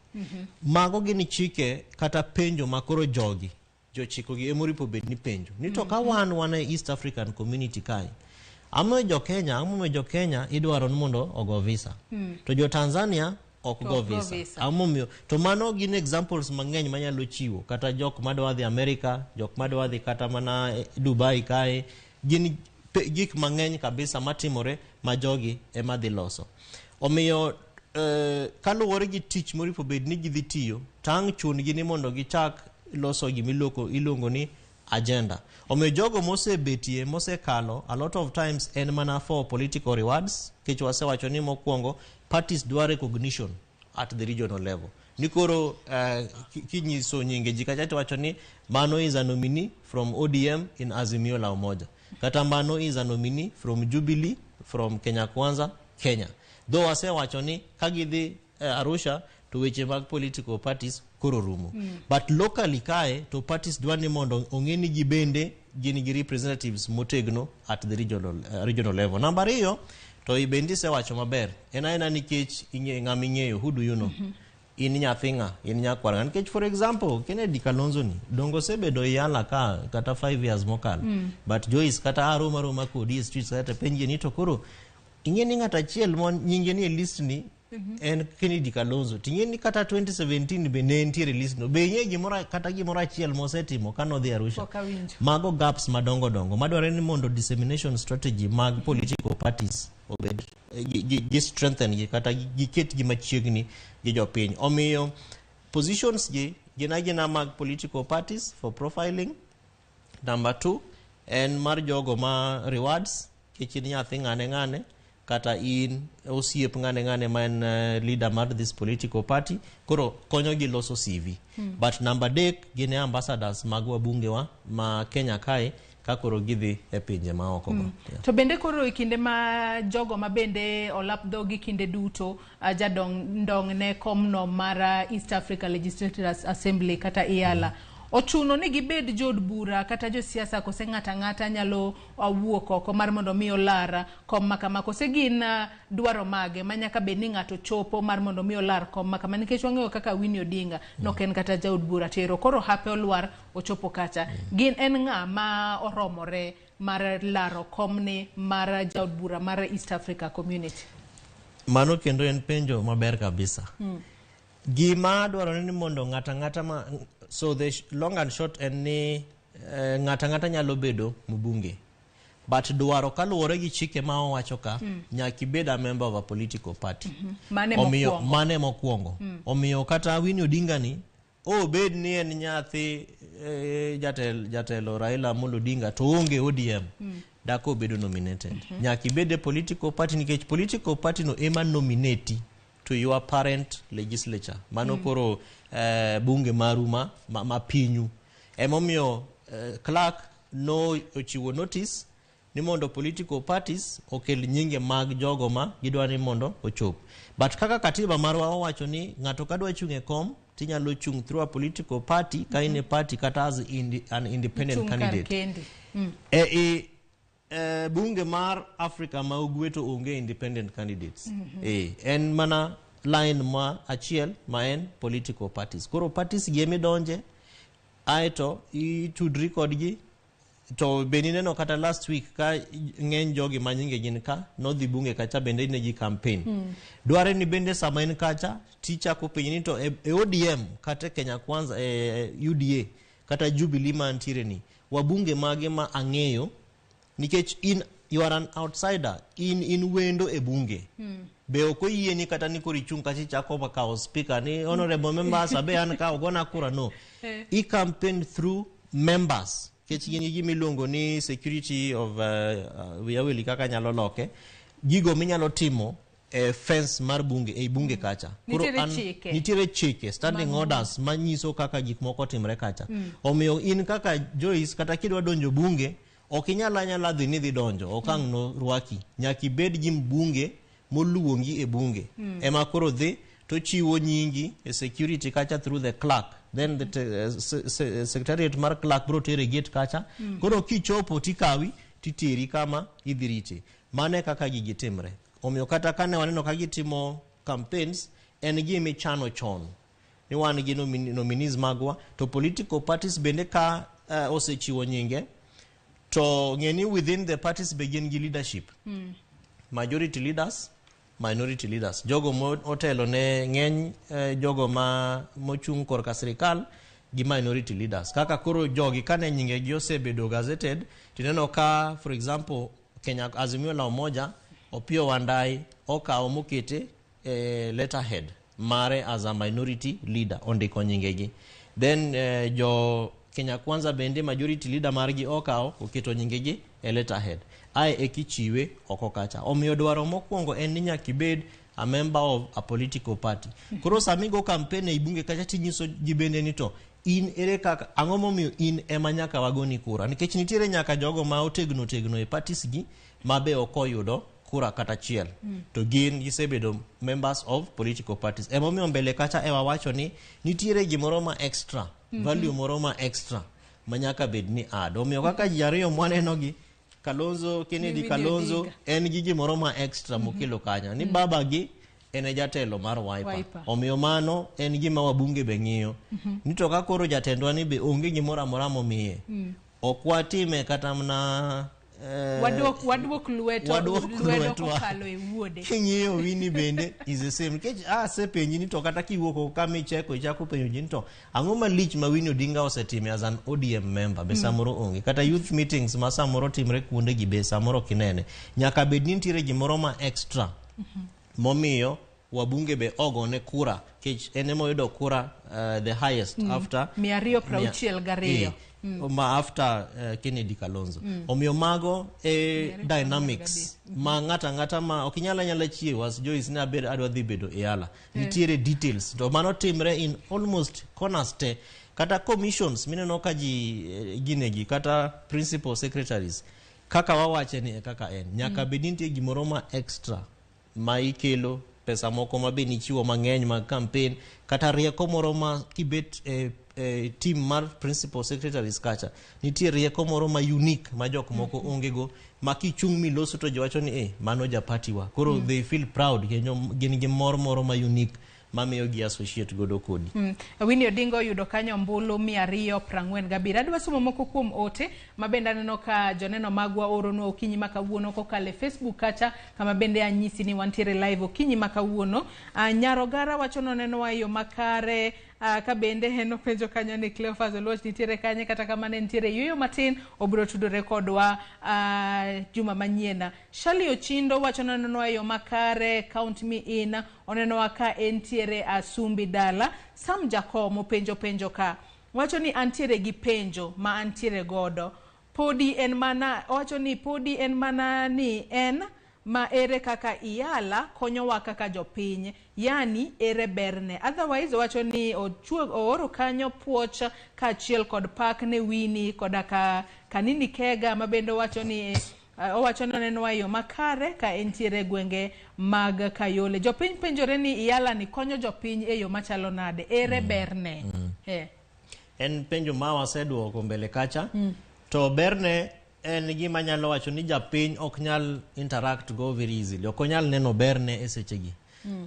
Mago gin chike kata penjo ma koro jogi jochiko gi emoripo bed ni penjo ni to ka wan e East African Community kae, amoyo jo Kenya, amomiyo jo Kenya idwaro ni mondo ogo visa to jo Tanzania ok To go ok go visa? Visa. Ang'o momiyo? To mano gin examples mang'eny manyalo chiwo, kata jok madwa dhi America, jok madwa dhi kata mana Dubai kae, gin gik mang'eny kabisa matimore ma jogi ema dhi loso. Omiyo kaluwore gi tich moripo bed ni gidhi tiyo, tang' chun gi ni mondo gichak loso gimiluongo iluongo ni agenda. Omiyo jogo mosebetie mosekalo, a lot of times en mana for political rewards, nikech wasewacho ni mokwongo parties dwa recognition at the regional level, ni koro kinyiso nyinge ji kacha tiwacho ni mano is a nominee from ODM in Azimio la Umoja, kata mano is a nominee from Jubilee, from Kenya Kwanza, Kenya. Though wasewacho ni ka gidhi Arusha to weche mag political parties koro rumo. But locally kae to parties dwa ni mondo ong'e ni gibende gin gi representatives motegno at the regional level. Namba ariyo to bende isewacho maber, en aena nikech ing'e ng'ama ing'eyo, who do you know, in nyathi ng'a, in nyakwar ng'a. Nikech for example Kennedy Kalonzo ni dongo osebedo EALA ka kata 5 years mokalo, but Joyce kata aroma aroma kodi e streets kata penje ni to koro ing'e ni ng'at achiel ma nyinge ni e list ni en Kennedy Kalonzo, ting'e ni kata 2017 be ne entiere e list no, be ing'e gimoro kata gimoro achiel mosetimo kanodhi Arusha? Pok awinjo. Mago gaps madongo dongo madwarore ni mondo dissemination strategy mag political parties obed gi strengthen gi kata giket gi machiegni gi jopiny. Omiyo positions gi gin agina mag political parties for profiling. Number two en mar jogo ma rewards, kech in nyathi ng'ane ng'ane kata in osiep ng'ane ng'ane ma en leader mar this political party, koro konyogi loso CV. But number adek gin e ambassadors mag wabunge wa ma Kenya kae ka koro gidhi e pinje maoko go. Yeah. To bende koro e kinde ma jogo ma bende olap dhogi kinde duto jadong ndong ne komno mar East Africa Legislative Assembly kata EALA, ochuno ni gibed jood bura kata josiasa, kose ng'ato ang'ata nyalo wuok oko mar mondo mi olar kom ma kama, kose gin dwaro mage ma nyaka bed ni ng'ato chopo mar mondo mi olar kom ma kama? Nikech wang'eyo kaka Winnie Odinga nok en kata jaod bura tero koro hape olwar ochopo kacha. Gin en ng'a ma oromore mar laro komni mar jaod bura mar East Africa Community? Mano kendo en penjo maber kabisa. Gima dwarore ni mondo ng'ato ang'ata ma, so the long and short en ni ng'ato ang'ata nyalo bedo mbunge, but dwaro kaluwore gi chike ma owacho ka nyaka ibed a member of a political party. Mane Omiyo mokwongo. Mane mokwongo. Omiyo kata Winnie Odinga ni obed ni en nyathi jatelo Raila Amolo Odinga to onge ODM, dak obedo nominated. Nyaka ibed e political party, nikech political party no ema nominate to your parent legislature. Mano koro bunge maru ma pinyu. Emomiyo clerk no ochiwo notice ni mondo political parties okel nyinge mag jogo ma gidwa ni mondo ochop. But kaka katiba marwa owacho ni ng'ato kadwa chung' e kom tinyalo chung' through a political party ka in e party kata as an independent Chung' kar candidate. kendi. E bunge mar Africa ma ugwe to onge independent candidates. En mana line ma achiel ma en political parties. Koro parties gi emidonje aeto itudri kodgi. To be nineno kata last week ka ng'eny jogi ma nyinge gin ka nodhi bunge kacha bende ne gi campaign. Dware ni bende sama en kacha tichako penjo ni to e ODM kata e Kenya Kwanza, e UDA kata Jubilee mantiere ni wabunge mage ma ang'eyo, nikech in you are an outsider, in wendo e bunge. Be ok oyieni kata ni koro ichung' kacha ichako kawo speaker ni honorable members abe an ka ogona kura no. I campaign through members. Nikech gin gi gima iluongo ni security of wiya wil kaka anyalo loke. Gigo minyalo timo e fence mar bunge ei bunge kacha. Koro Nitiere chike. Nitiere chike, standing orders manyiso kaka gik moko timre kacha. Omiyo in kaka Joyce kata kidwa donjo bunge, ok inyal anyala dhi ni dhi donjo, ok ang' no rwaki. Nyaka ibed gi mbunge moluongi e bunge. Ema koro dhi to chiwo nyingi e security kacha through the clerk. Then the secretariat mar clerk bro tere gate kacha. Koro kichopo tikawi titeri kama idhi rite. Mano e kaka gigi timre. Omiyo kata kane waneno ka gitimo campaigns, en gima ichano chon. Ni wan gi nominees magwa, to political parties bende ka osechiwo nyinge, to ng'e ni within the parties be gin gi leadership. Majority leaders, minority leaders. Jogo motelo ne ng'eny jogo ma mochung' korka sirikal gi minority leaders. Kaka koro jogi kane nyinge gi osebedo gazetted, tineno ka for example Kenya Azimio la Umoja Opiyo Wandayi okawo mokete letterhead mare as a minority leader ondiko nyingegi. Then jo Kenya Kwanza bende majority leader margi okawo oketo nyingegi e letterhead. Ae ekichiwe oko kacha. Omiyo dwaro mokwongo en ni nyaka ibed a member of a political party. Koro sama igo campaign ei bunge kacha tinyiso ji bende ni to in ere kaka ang'o momiyo in ema nyaka wagoni kura nikech nitiere nyaka jogo ma otegno tegno e parties gi ma be ok oyudo kura kata achiel to gin gisebedo members of political parties emomiyo mbele kacha e wawacho ni nitiere gimoro ma extra value moro ma extra ma nyaka bed ni add omiyo kaka ji ariyo mwaneno gi Kalonzo Kennedy Gi Kalonzo Odinga. en gi gimoro ma extra mokelo kanyo ni baba gi en e jatelo mar Wiper. Wiper. Omiyo mano en gima wabunge be ng'iyo. Ni to ka koro jatendwa ni be onge gimoro amora momiye. Ok watime kata mana Waduok lweto waduok lwedo lwetwa. kokalo e wuode. King'iyo Winnie bende is the same. Nikech asepenji ni to kata kiwuok oko kama icheko ichako penjo ji ni to ang'o malich ma Winnie Odinga osetime as an ODM member be samoro onge. Kata youth meetings ma samoro timre kuonde gi be samoro ok inene. Nyaka bed ni nitiere gimoro ma extra momiyo wabunge be ogone kura kech en ema oyudo kura the highest after 262. Ma after Kennedy Kalonzo. Omiyo mago e dynamics ma ng'ata ang'ata ma ok inyal anyala chiewo as Joyce ne abed adwa dhi bedo e ala. Nitiere details to mano timre in almost corners te kata commissions mineno ka ji ginegi kata principal secretaries kaka wawache ni e kaka en nyaka bed ni nitie gimoro ma extra ma ikelo pesa moko ma be nichiwo mang'eny mag campaign kata rieko moro ma kibet e, e team mar principal secretaries kacha nitie rieko moro ma unique ma jok moko onge go ma kichung' miloso to ji wacho ni eh, mano japati wa koro they feel proud kendo gin gi mor moro ma unique mamiyo gi associate godo kodi. Winnie Odinga oyudo kanyo ombulu 247. Adwa somo moko kuom ote ma bende aneno ka joneno magwa oronwa okinyi ma kawuono kokalo e Facebook kacha kama bende anyisi ni wantiere live okinyi ma kawuono. Nyarogara wacho nonenowa e yo makare ka bende en openjo kanyo ni Cleophas Oluoch nitiere kanye kata kamano nitiere yueyo matin obiro tudore kodwa juma manyien. Shirley Ochindo wacho nonenowa e yo makare count me in onenowa ka entiere Asumbi dala. Sam Jakom openjo penjo ka wacho ni antiere gi penjo ma antiere godo podi en mana owacho ni podi en mana ni en ma ere kaka Iyala konyowa kaka jopiny yani ere berne otherwise owacho ni ooro kanyo puoch kaachiel kod pak ne Winnie koda ka Kanini Kega ma bende owacho ni owacho ni onenowa e yo makare ka entiere e gwenge mag Kayole. Jopiny penjore ni Iyala ni konyo jopiny e yo machalo nade ere berne. En penjo ma waseduoko mbele kacha to berne en gima nyalo wacho ni japiny ok nyal interact go very easily ok onyal neno berne e sechegi.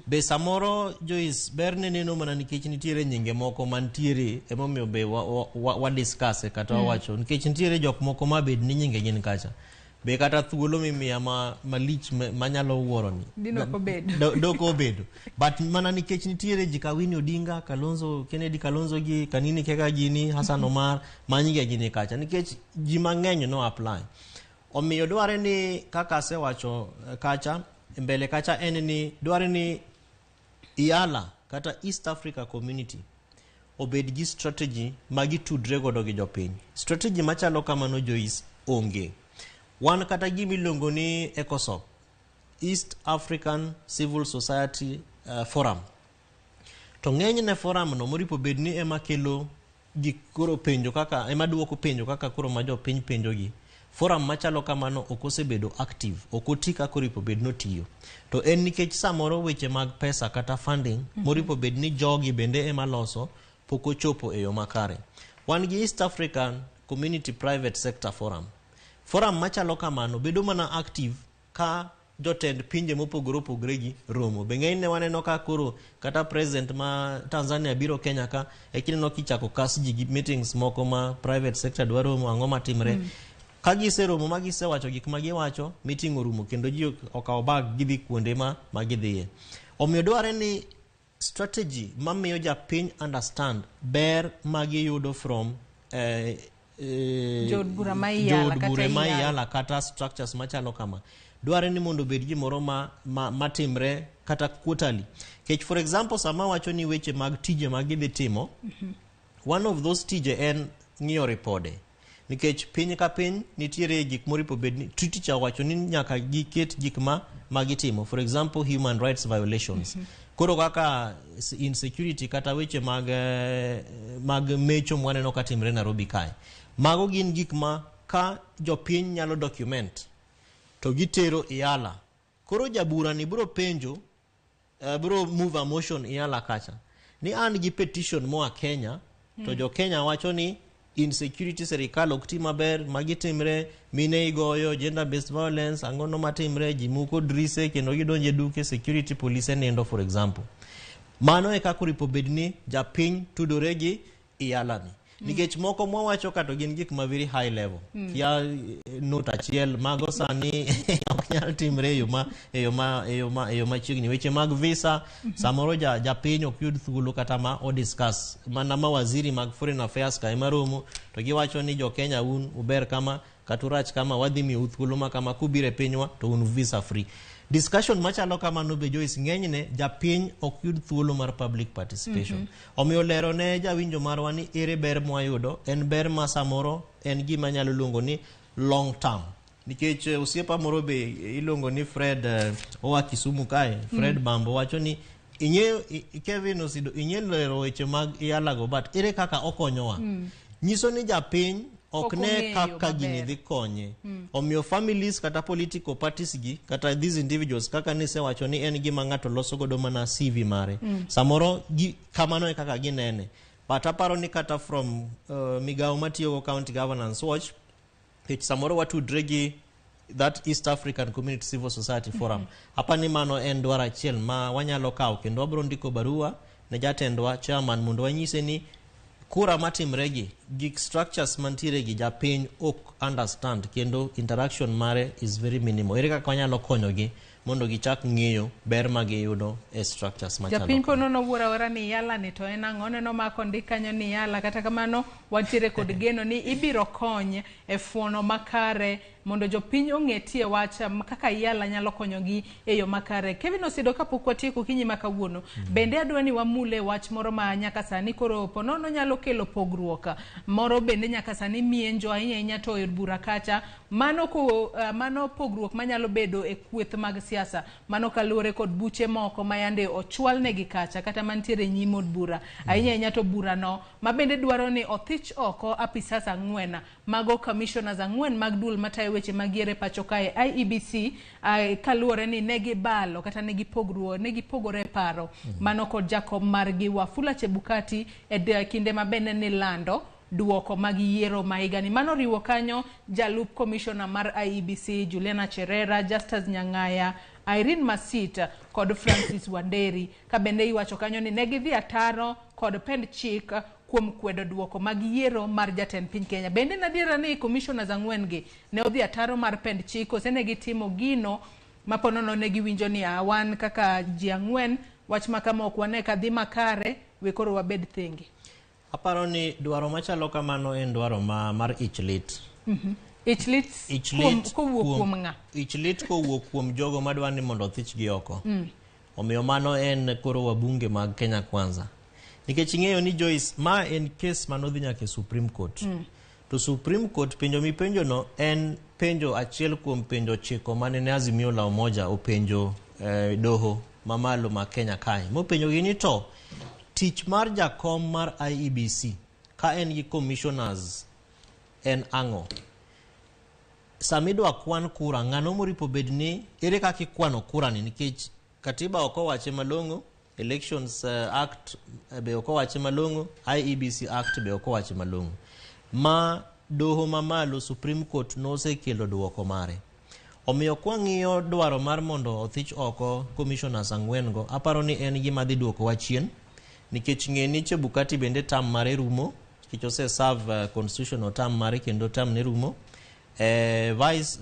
Be samoro Joyce berne neno mana nikech nitiere nyinge moko mantiere emomiyo be wa discuss kata wawacho nikech nitiere jok moko ma bed ni nyinge gin kacha be kata thuolo mimiya ma malich manyalo wuoro ni Dino ok obedo. Dok obedo but mana nikech nitiere ji ka Winnie Odinga Kalonzo Kennedy Kalonzo gi Kanini Kega gini Hassan Omar ma nyinge gini kacha nikech ji mang'eny no apply omiyo dware ni kaka asewacho kacha mbele kacha en ni dware ni Iyala kata East Africa Community obed gi strategy ma gitudre godo gi jopiny. Strategy machalo kamano Joyce onge. Wan kata gima iluongo ni ECOSOC, East African Civil Society Forum. To ng'enyne forum no moripo bed ni ema kelo gik koro penjo kaka ema duoko penjo kaka koro ma jopiny penjogi. Forum machalo kamano ok osebedo active, ok oti kaka oripo bed notiyo. To en nikech samoro weche mag pesa kata funding moripo bed ni jogi bende ema loso pok ochopo e yo makare. Wan gi East African Community Private Sector Forum. Forum machalo kamano bedo mana active ka jotend pinje mopogore opogore gi romo. Be ng'enyne waneno ka koro kata president ma Tanzania biro Kenya ka, e kineno kichako kas ji gi meetings moko ma private sector dwa romo, ang'o matimre. Ka giseromo ma gisewacho gik ma giwacho, meeting orumo kendo ji okawo bag gidhi kuonde ma gidhiye. Omiyo dwarre ni strategy mamiyo japiny understand ber ma giyudo from Jood bura ma Iyala jood kata bura ma Iyala. Iyala kata structures machalo kama dwarre ni mondo obed gimoro ma timre kata quarterly. Kech for example sama wacho ni weche mag tije ma gidhi timo, one of those tije en ng'iyo ripode nikech piny ka piny nitiere gik moripo bed ni treaty cha owacho ni nyaka giket gik ma gitimo, for example human rights violations. Koro kaka insecurity kata weche mag mecho mwaneno ka timre Nairobi kae, mago gin gik ma ka jopiny nyalo document to gitero Iyala. Koro jabura ni biro penjo, biro move a motion Iyala kacha ni an gi petition moa Kenya to jo Kenya wacho ni insecurity, serikal ok ti maber, magi timre, mine igoyo, gender based violence, ang'ono matimre, ji muko drise kendo gidonjo e duke, security polise nindo, for example. Mano e kaka oripo bed ni japiny tudore gi Iyala ni nikech moko mwawacho ka to gin gik ma very high level kia note achiel mago sani ok nyal timre e yo ma e yo machiegni. Weche mag visa samoro japiny ok yud thuolo kata ma odiscuss mana ma waziri mag foreign affairs ka ema romo to giwacho ni jo Kenya un uber kama kata urach kama, wadhi miyou thuolo ma kama kubiro e pinywa to un visa free. Discussion machalo kamano be Joyce ng'enyne japiny ok yud thuolo mar public participation. Omiyo lero ne jawinjo marwa ni ere ber mwayudo en ber ma samoro en gima nyalo luongo ni long term nikech osiepa moro be iluongo ni Fred, oa Kisumu kae, Fred Bambo, wacho ni ing'eyo Kevin Osido ing'e lero weche mag Iyalago, but ere kaka okonyowa nyiso ni japiny ok Ok ne ong'eyo kaka gini maber. dhi konye. Omiyo families kata political parties gi kata these individuals kaka nisewacho ni en gima ng'ato loso godo mana CV mare samoro gi, kamano e kaka ginene. But aparo ni kata from migawo matiyogo County Governance Watch, nikech samoro watudre gi that East African Community Civil Society Forum, apa ni mano en dwaro achiel ma wanyalo kawo kendo wabiro ndiko barua ne jatendwa chairman mondo wanyise ni kura matimre gi gik structures mantiere gi japiny ok understand kendo interaction mare is very minimal. Ere kaka wanyalo konyogi mondo gichak ng'eyo ber ma giyudo e structures machalo Japiny kama? po nono wuoro awuora ni Iyala ni to en ang'o, oneno ma kondik kanyo ni Iyala. Kata kamano wantiere kod geno ni ibiro kony e fuono makare mondo jopiny ong'e tie wach kaka Iyala nyalo konyogi e yo makare. Kevin Osido, kapok watieko okinyi ma kawuono, bende adwa ni wamule wach moro ma nyaka sani koro ponono nyalo kelo pogruok moro bende nyaka sani mienjo ahinya ahinya to e od bura kacha mano ko, mano pogruok manyalo bedo e kweth mag siasa. Mano kaluwore kod buche moko ma yande ochwal negi kacha kata mantiere nyim od bura ahinya ahinya to burano ma bende dwaro ni othich oko apisas 4 mago commissioners 4 mag duol matayo weche mag yiero e pacho kae IEBC, kaluwore ni ne gibalo kata ne gipogruok ne gipogore e paro mano kod jakom margi Wafula Chebukati e kinde ma bende nilando duoko mag yiero ma higani. Mano riwo kanyo jalup commissioner mar IEBC Juliana Cherera, Justus Nyang'aya, Irene Masit kod Francis Wanderi, ka bende iwacho kanyo ni ne gidhi ataro kod pend chik kuom kwedo duoko mag yiero mar jatend piny Kenya. Bende en adiera ni commissioners 4 gi ne odhi ataro mar pend chik kose ne gitimo gino ma ponono ne giwinjo ni "Ah, wan kaka ji 4 wach ma kama ok wane ka dhi makare, we koro wabed thenge"? Aparo ni dwaro machalo kamano en dwaro mar ich lit. Ich lit Ich lit kowuok kuom ng'a? Ich lit kowuok kuom jogo madwa ni mondo othichgi oko. Omiyo mano en koro wabunge mag Kenya Kwanza. Nikech ing'eyo ni Joyce, ma en kes manodhi nyaka e Supreme Court. To Supreme Court penjo mipenjono en penjo achiel kuom penjo 9 mane ne Azimio la Umoja openjo doho mamalo ma Kenya kae. Mopenjogi ni to tich mar jakom mar IEBC ka en gi commissioners en ang'o? Sama idwa kwan kura, ng'ano moripo bed ni ere kaka ikwano kura ni nikech katiba ok owache malong'o, Elections Act be ok owache malong'o, IEBC Act be ok owache malong'o. Ma doho mamalo Supreme Court nosekelo duoko mare. Omiyo kwang'iyo dwaro mar mondo othich oko commissioners 4 go, aparo ni en gima dhi duokowa chien, nikech ng'e ni Chebukati bende term mare rumo, nikech ose serve constitutional term mare kendo term ne rumo. Vice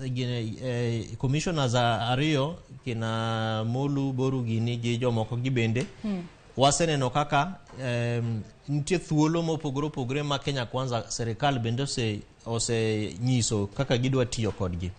commissioners 2 kina Molu Boru gini gi jomoko gi bende waseneno kaka nitie thuolo mopogore opogore ma Kenya Kwanza serikal bende osenyiso kaka gidwa tiyo kodgi.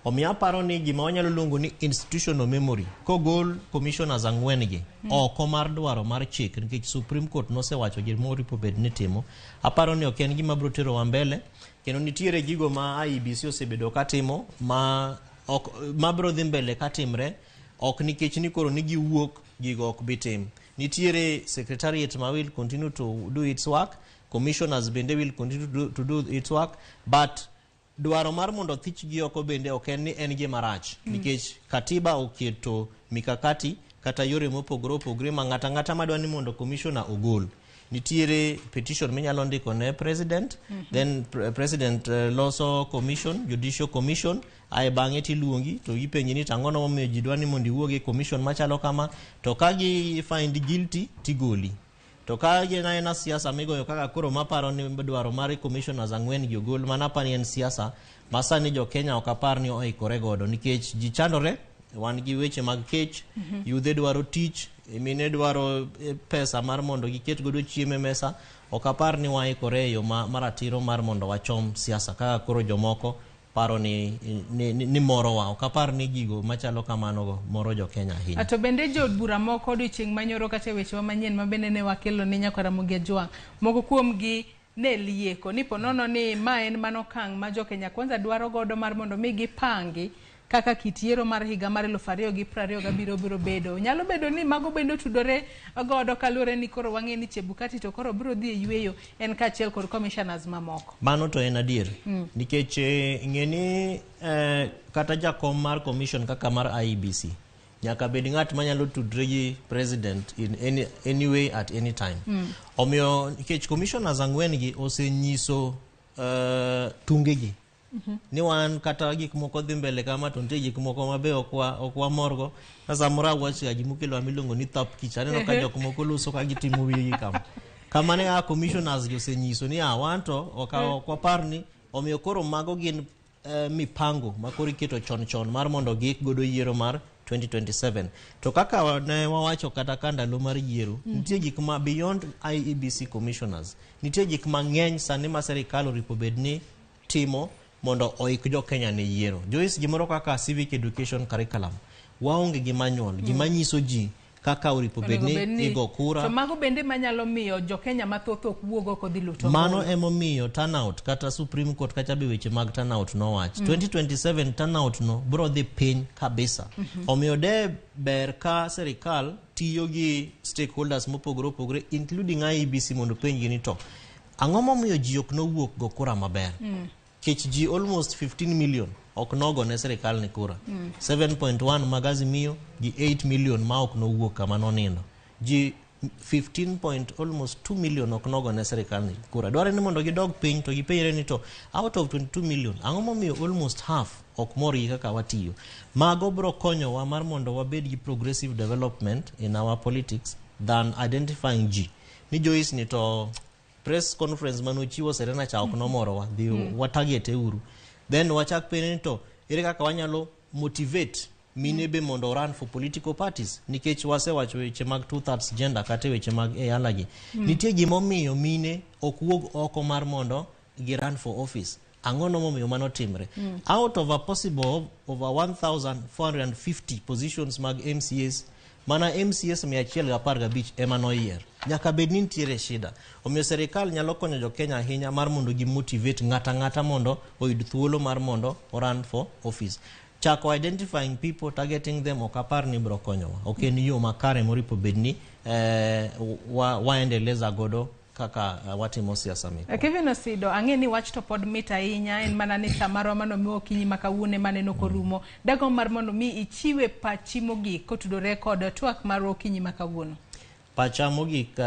Omiyo aparo ni gima wanyalo luongo ni institutional memory kogol commissioners 4 gi oko mar dwaro mar chik nikech Supreme Court nosewacho gima oripo bed ni timo, aparo ni ok en gima biro terowa mbele. Kendo nitiere gigo ma IEBC osebedo katimo ma ok ma biro dhi mbele katimre ok nikech ni koro ni giwuok gigo ok bi tim. Nitiere secretariat ma will continue to do its work, commissioners bende will continue to do its work, but dwaro mar mondo thich gi oko bende ok en ni en gima rach nikech katiba oketo mikakati kata yore mopogore opogore ma ng'ata ng'ata madwa ni mondo commissioner ogol. Nitiere petition minyalo ndiko ne president, then president loso commission, judicial commission, ae bang'e tiluongi to gipenji ni tang'ono momiyo ji dwa ni mondo iwuog e commission machalo kama, to ka gi find guilty tigoli. To ka gin aena siasa migoyo kaka koro maparo ni dwaro mar commissioners 4 gi ogol, mana aparo ni en siasa ma sani jo Kenya ok apar ni oikore godo nikech ji chandore, wan gi weche mag kech, yudhe dwaro tich, mine dwaro pesa mar mondo giket godo chiemo e mesa. Ok apar ni waikore e yo maratiro mar mondo wachom siasa kaka koro jomoko paro ni morowa. Ok apar ni gigo machalo kamano go moro jo Kenya ahinya. To bende jood bura moko odiochieng' manyoro kata e wechewa manyien ma bende ne wakelo ne nyakwar Ramogi Ajwang', moko kuomgi ne lieko ni ponono ni ma en mana okang' ma jo Kenya Kwanza dwaro godo mar mondo mi gipangi kaka kit yiero mar higa mar 2027 biro bedo. Nyalo bedo ni mago bende otudore godo kaluwore ni koro wang'e ni Chebukati to koro biro dhi e yweyo en kaachiel kod commissioners mamoko. Mano to en adier. Nikech ng'e ni kata jakom mar commission kaka mar IEBC nyaka bed ng'at manyalo tudre gi president in any way at any time. Omiyo nikech commissioners 4 gi osenyiso tungegi ni wan kata gik moko dhi mbele kama to nitie gik moko mabe ok wamorgo. Ka samoro awacho ga gimokelo miluongo ni thap kich, aneno ka jok moko loso ka gitimo wiyegi kama. Kamano e kaka commissioners gi osenyiso ni wan to ok wapar ni, omiyo koro mago gin mipango ma koro iketo chon chon mar mondo giik godo yiero mar 2027. To kaka ne wawacho kata ka ndalo mar yiero, nitie gik ma beyond IEBC commissioners, nitie gik mang'eny sani ma serikal oripo bed ni timo mondo oik jo Kenya ne yiero. Joyce, gimoro kaka civic education curriculum, waonge gi manual, gima nyiso ji kaka oripo bed ni igo kura. To mago bende manyalo miyo jo Kenya mathoth ok wuog oko dhi luto. Mano emomiyo turnout kata Supreme Court kacha be weche mag turnout nowach. 2027 turnout no biro dhi piny kabisa. Omiyo de ber ka serikal tiyo gi stakeholders mopogore opogore including IEBC mondo penjgi ni to ang'o momiyo ji ok nowuok go kura maber? Kech ji almost 15 million ok nogo ne serikal ni kura. 7.1 mag Azimio gi 8 million ma ok nowuok kama nonindo. Ji 15 point almost 2 million ok nogo ne serikal ni kura. Dwarore ni mondo gidog piny to gipenjre ni to out of 22 million ang'o momiyo almost half ok mor gi kaka watiyo. Mago biro konyowa mar mondo wabed gi progressive development in our politics than identifying ji. Ni Joyce ni to press conference manochiwo Serena cha ok nomorowa, dhi watarget uru. Then wachak penjo ni to ere kaka wanyalo motivate mine be mondo run for political parties, nikech wasewacho weche mag 2/3 gender kata weche mag EALA gi. Nitie gimomiyo mine ok wuog oko mar mondo gi run for office. Ang'o no momiyo mano timre? Out of a possible over 1450 positions mag MCAs Mana MCAs 115 ema noyier. Nyaka bed ni nitiere shida. Omiyo serikal nyalo konyo jo Kenya ahinya mar mondo gi motivate ng'ata ng'ata mondo oyud thuolo mar mondo o run for office. Chako identifying people, targeting them, ok apar ni biro konyowa. Ok en yo makare moripo bed ni waendeleza godo kaka watimo siasa mekwa. Kevin Osido, ang'e ni wach to pod mit ahinya, en mana ni sa marwa mano miwa okinyi ma kawuono ema neno korumo. Dagomb mar mondo mi ichiwe pachi mogik kotudore kod twak marwa okinyi ma kawuono. Pacha mogik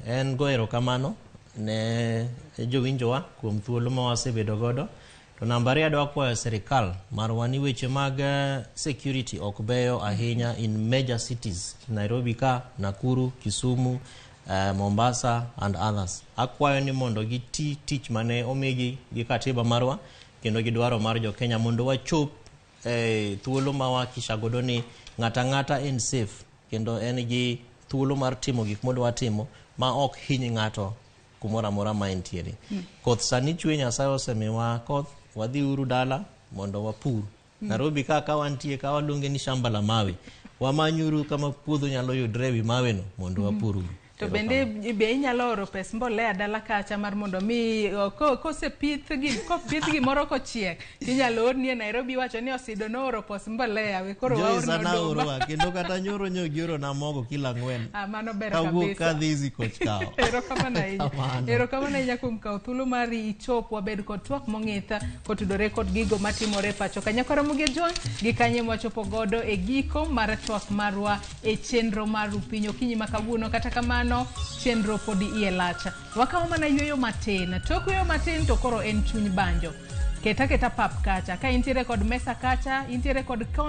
en go erokamano ne jowinjowa kuom thuolo ma wasebedo godo. To namba ariyo adwa kwayo sirikal marwa ni weche mag security ok beyo ahinya in major cities Nairobi ka, Nakuru, Kisumu, Mombasa and others. Akwayo ni mondo giti tich mane omigi gi katiba marwa kendo gi dwaro mar jo Kenya mondo wachop thuolo ma wakisha godo ni ng'ata ng'ata en safe kendo en gi thuolo mar timo gik modwa timo ma ok hiny ng'ato kumoro amora ma entiere. Koth sani chwe, Nyasaye osemiwa koth, wadhi uru dala mondo wapur. Nairobi ka wantie ka waluonge ni shamba la mawe. Wamanyuru kama puodho nyalo yudre ewi mawe no mondo wapur uru. To bende be inyalo oro pes mbolea dala kacha mar mondo mi kosepith gi kopith gimoro kochiek tinyalo orni e Nairobi wacho ni Osido nooro pos mbolea we koro Joyce waorne ana oduma. oroa kendo kata nyoro nyo gioro na mogo kilo ang'wen. Ah, mano ber Kawuok kabisa. kadhi Zikoch kawo. Erokamano ahinya. Kamano. Erokamano ahinya kuom kawo thuolo mari ichop wabed kod twak mong'ith kotudore kod gigo matimore e pacho ka. Nyakwara Muge Jwang' gi kanye mwachopo godo e giko mar twak marwa e chenro mar Rupiny okinyi ma kawuono. Kata kamano chenro pod iye lach. Wakawo mana yueyo matin. Tok yueyo matin to koro en chuny banjo. Keta keta pap kacha. Ka intiere kod mesa kacha, intiere kod kom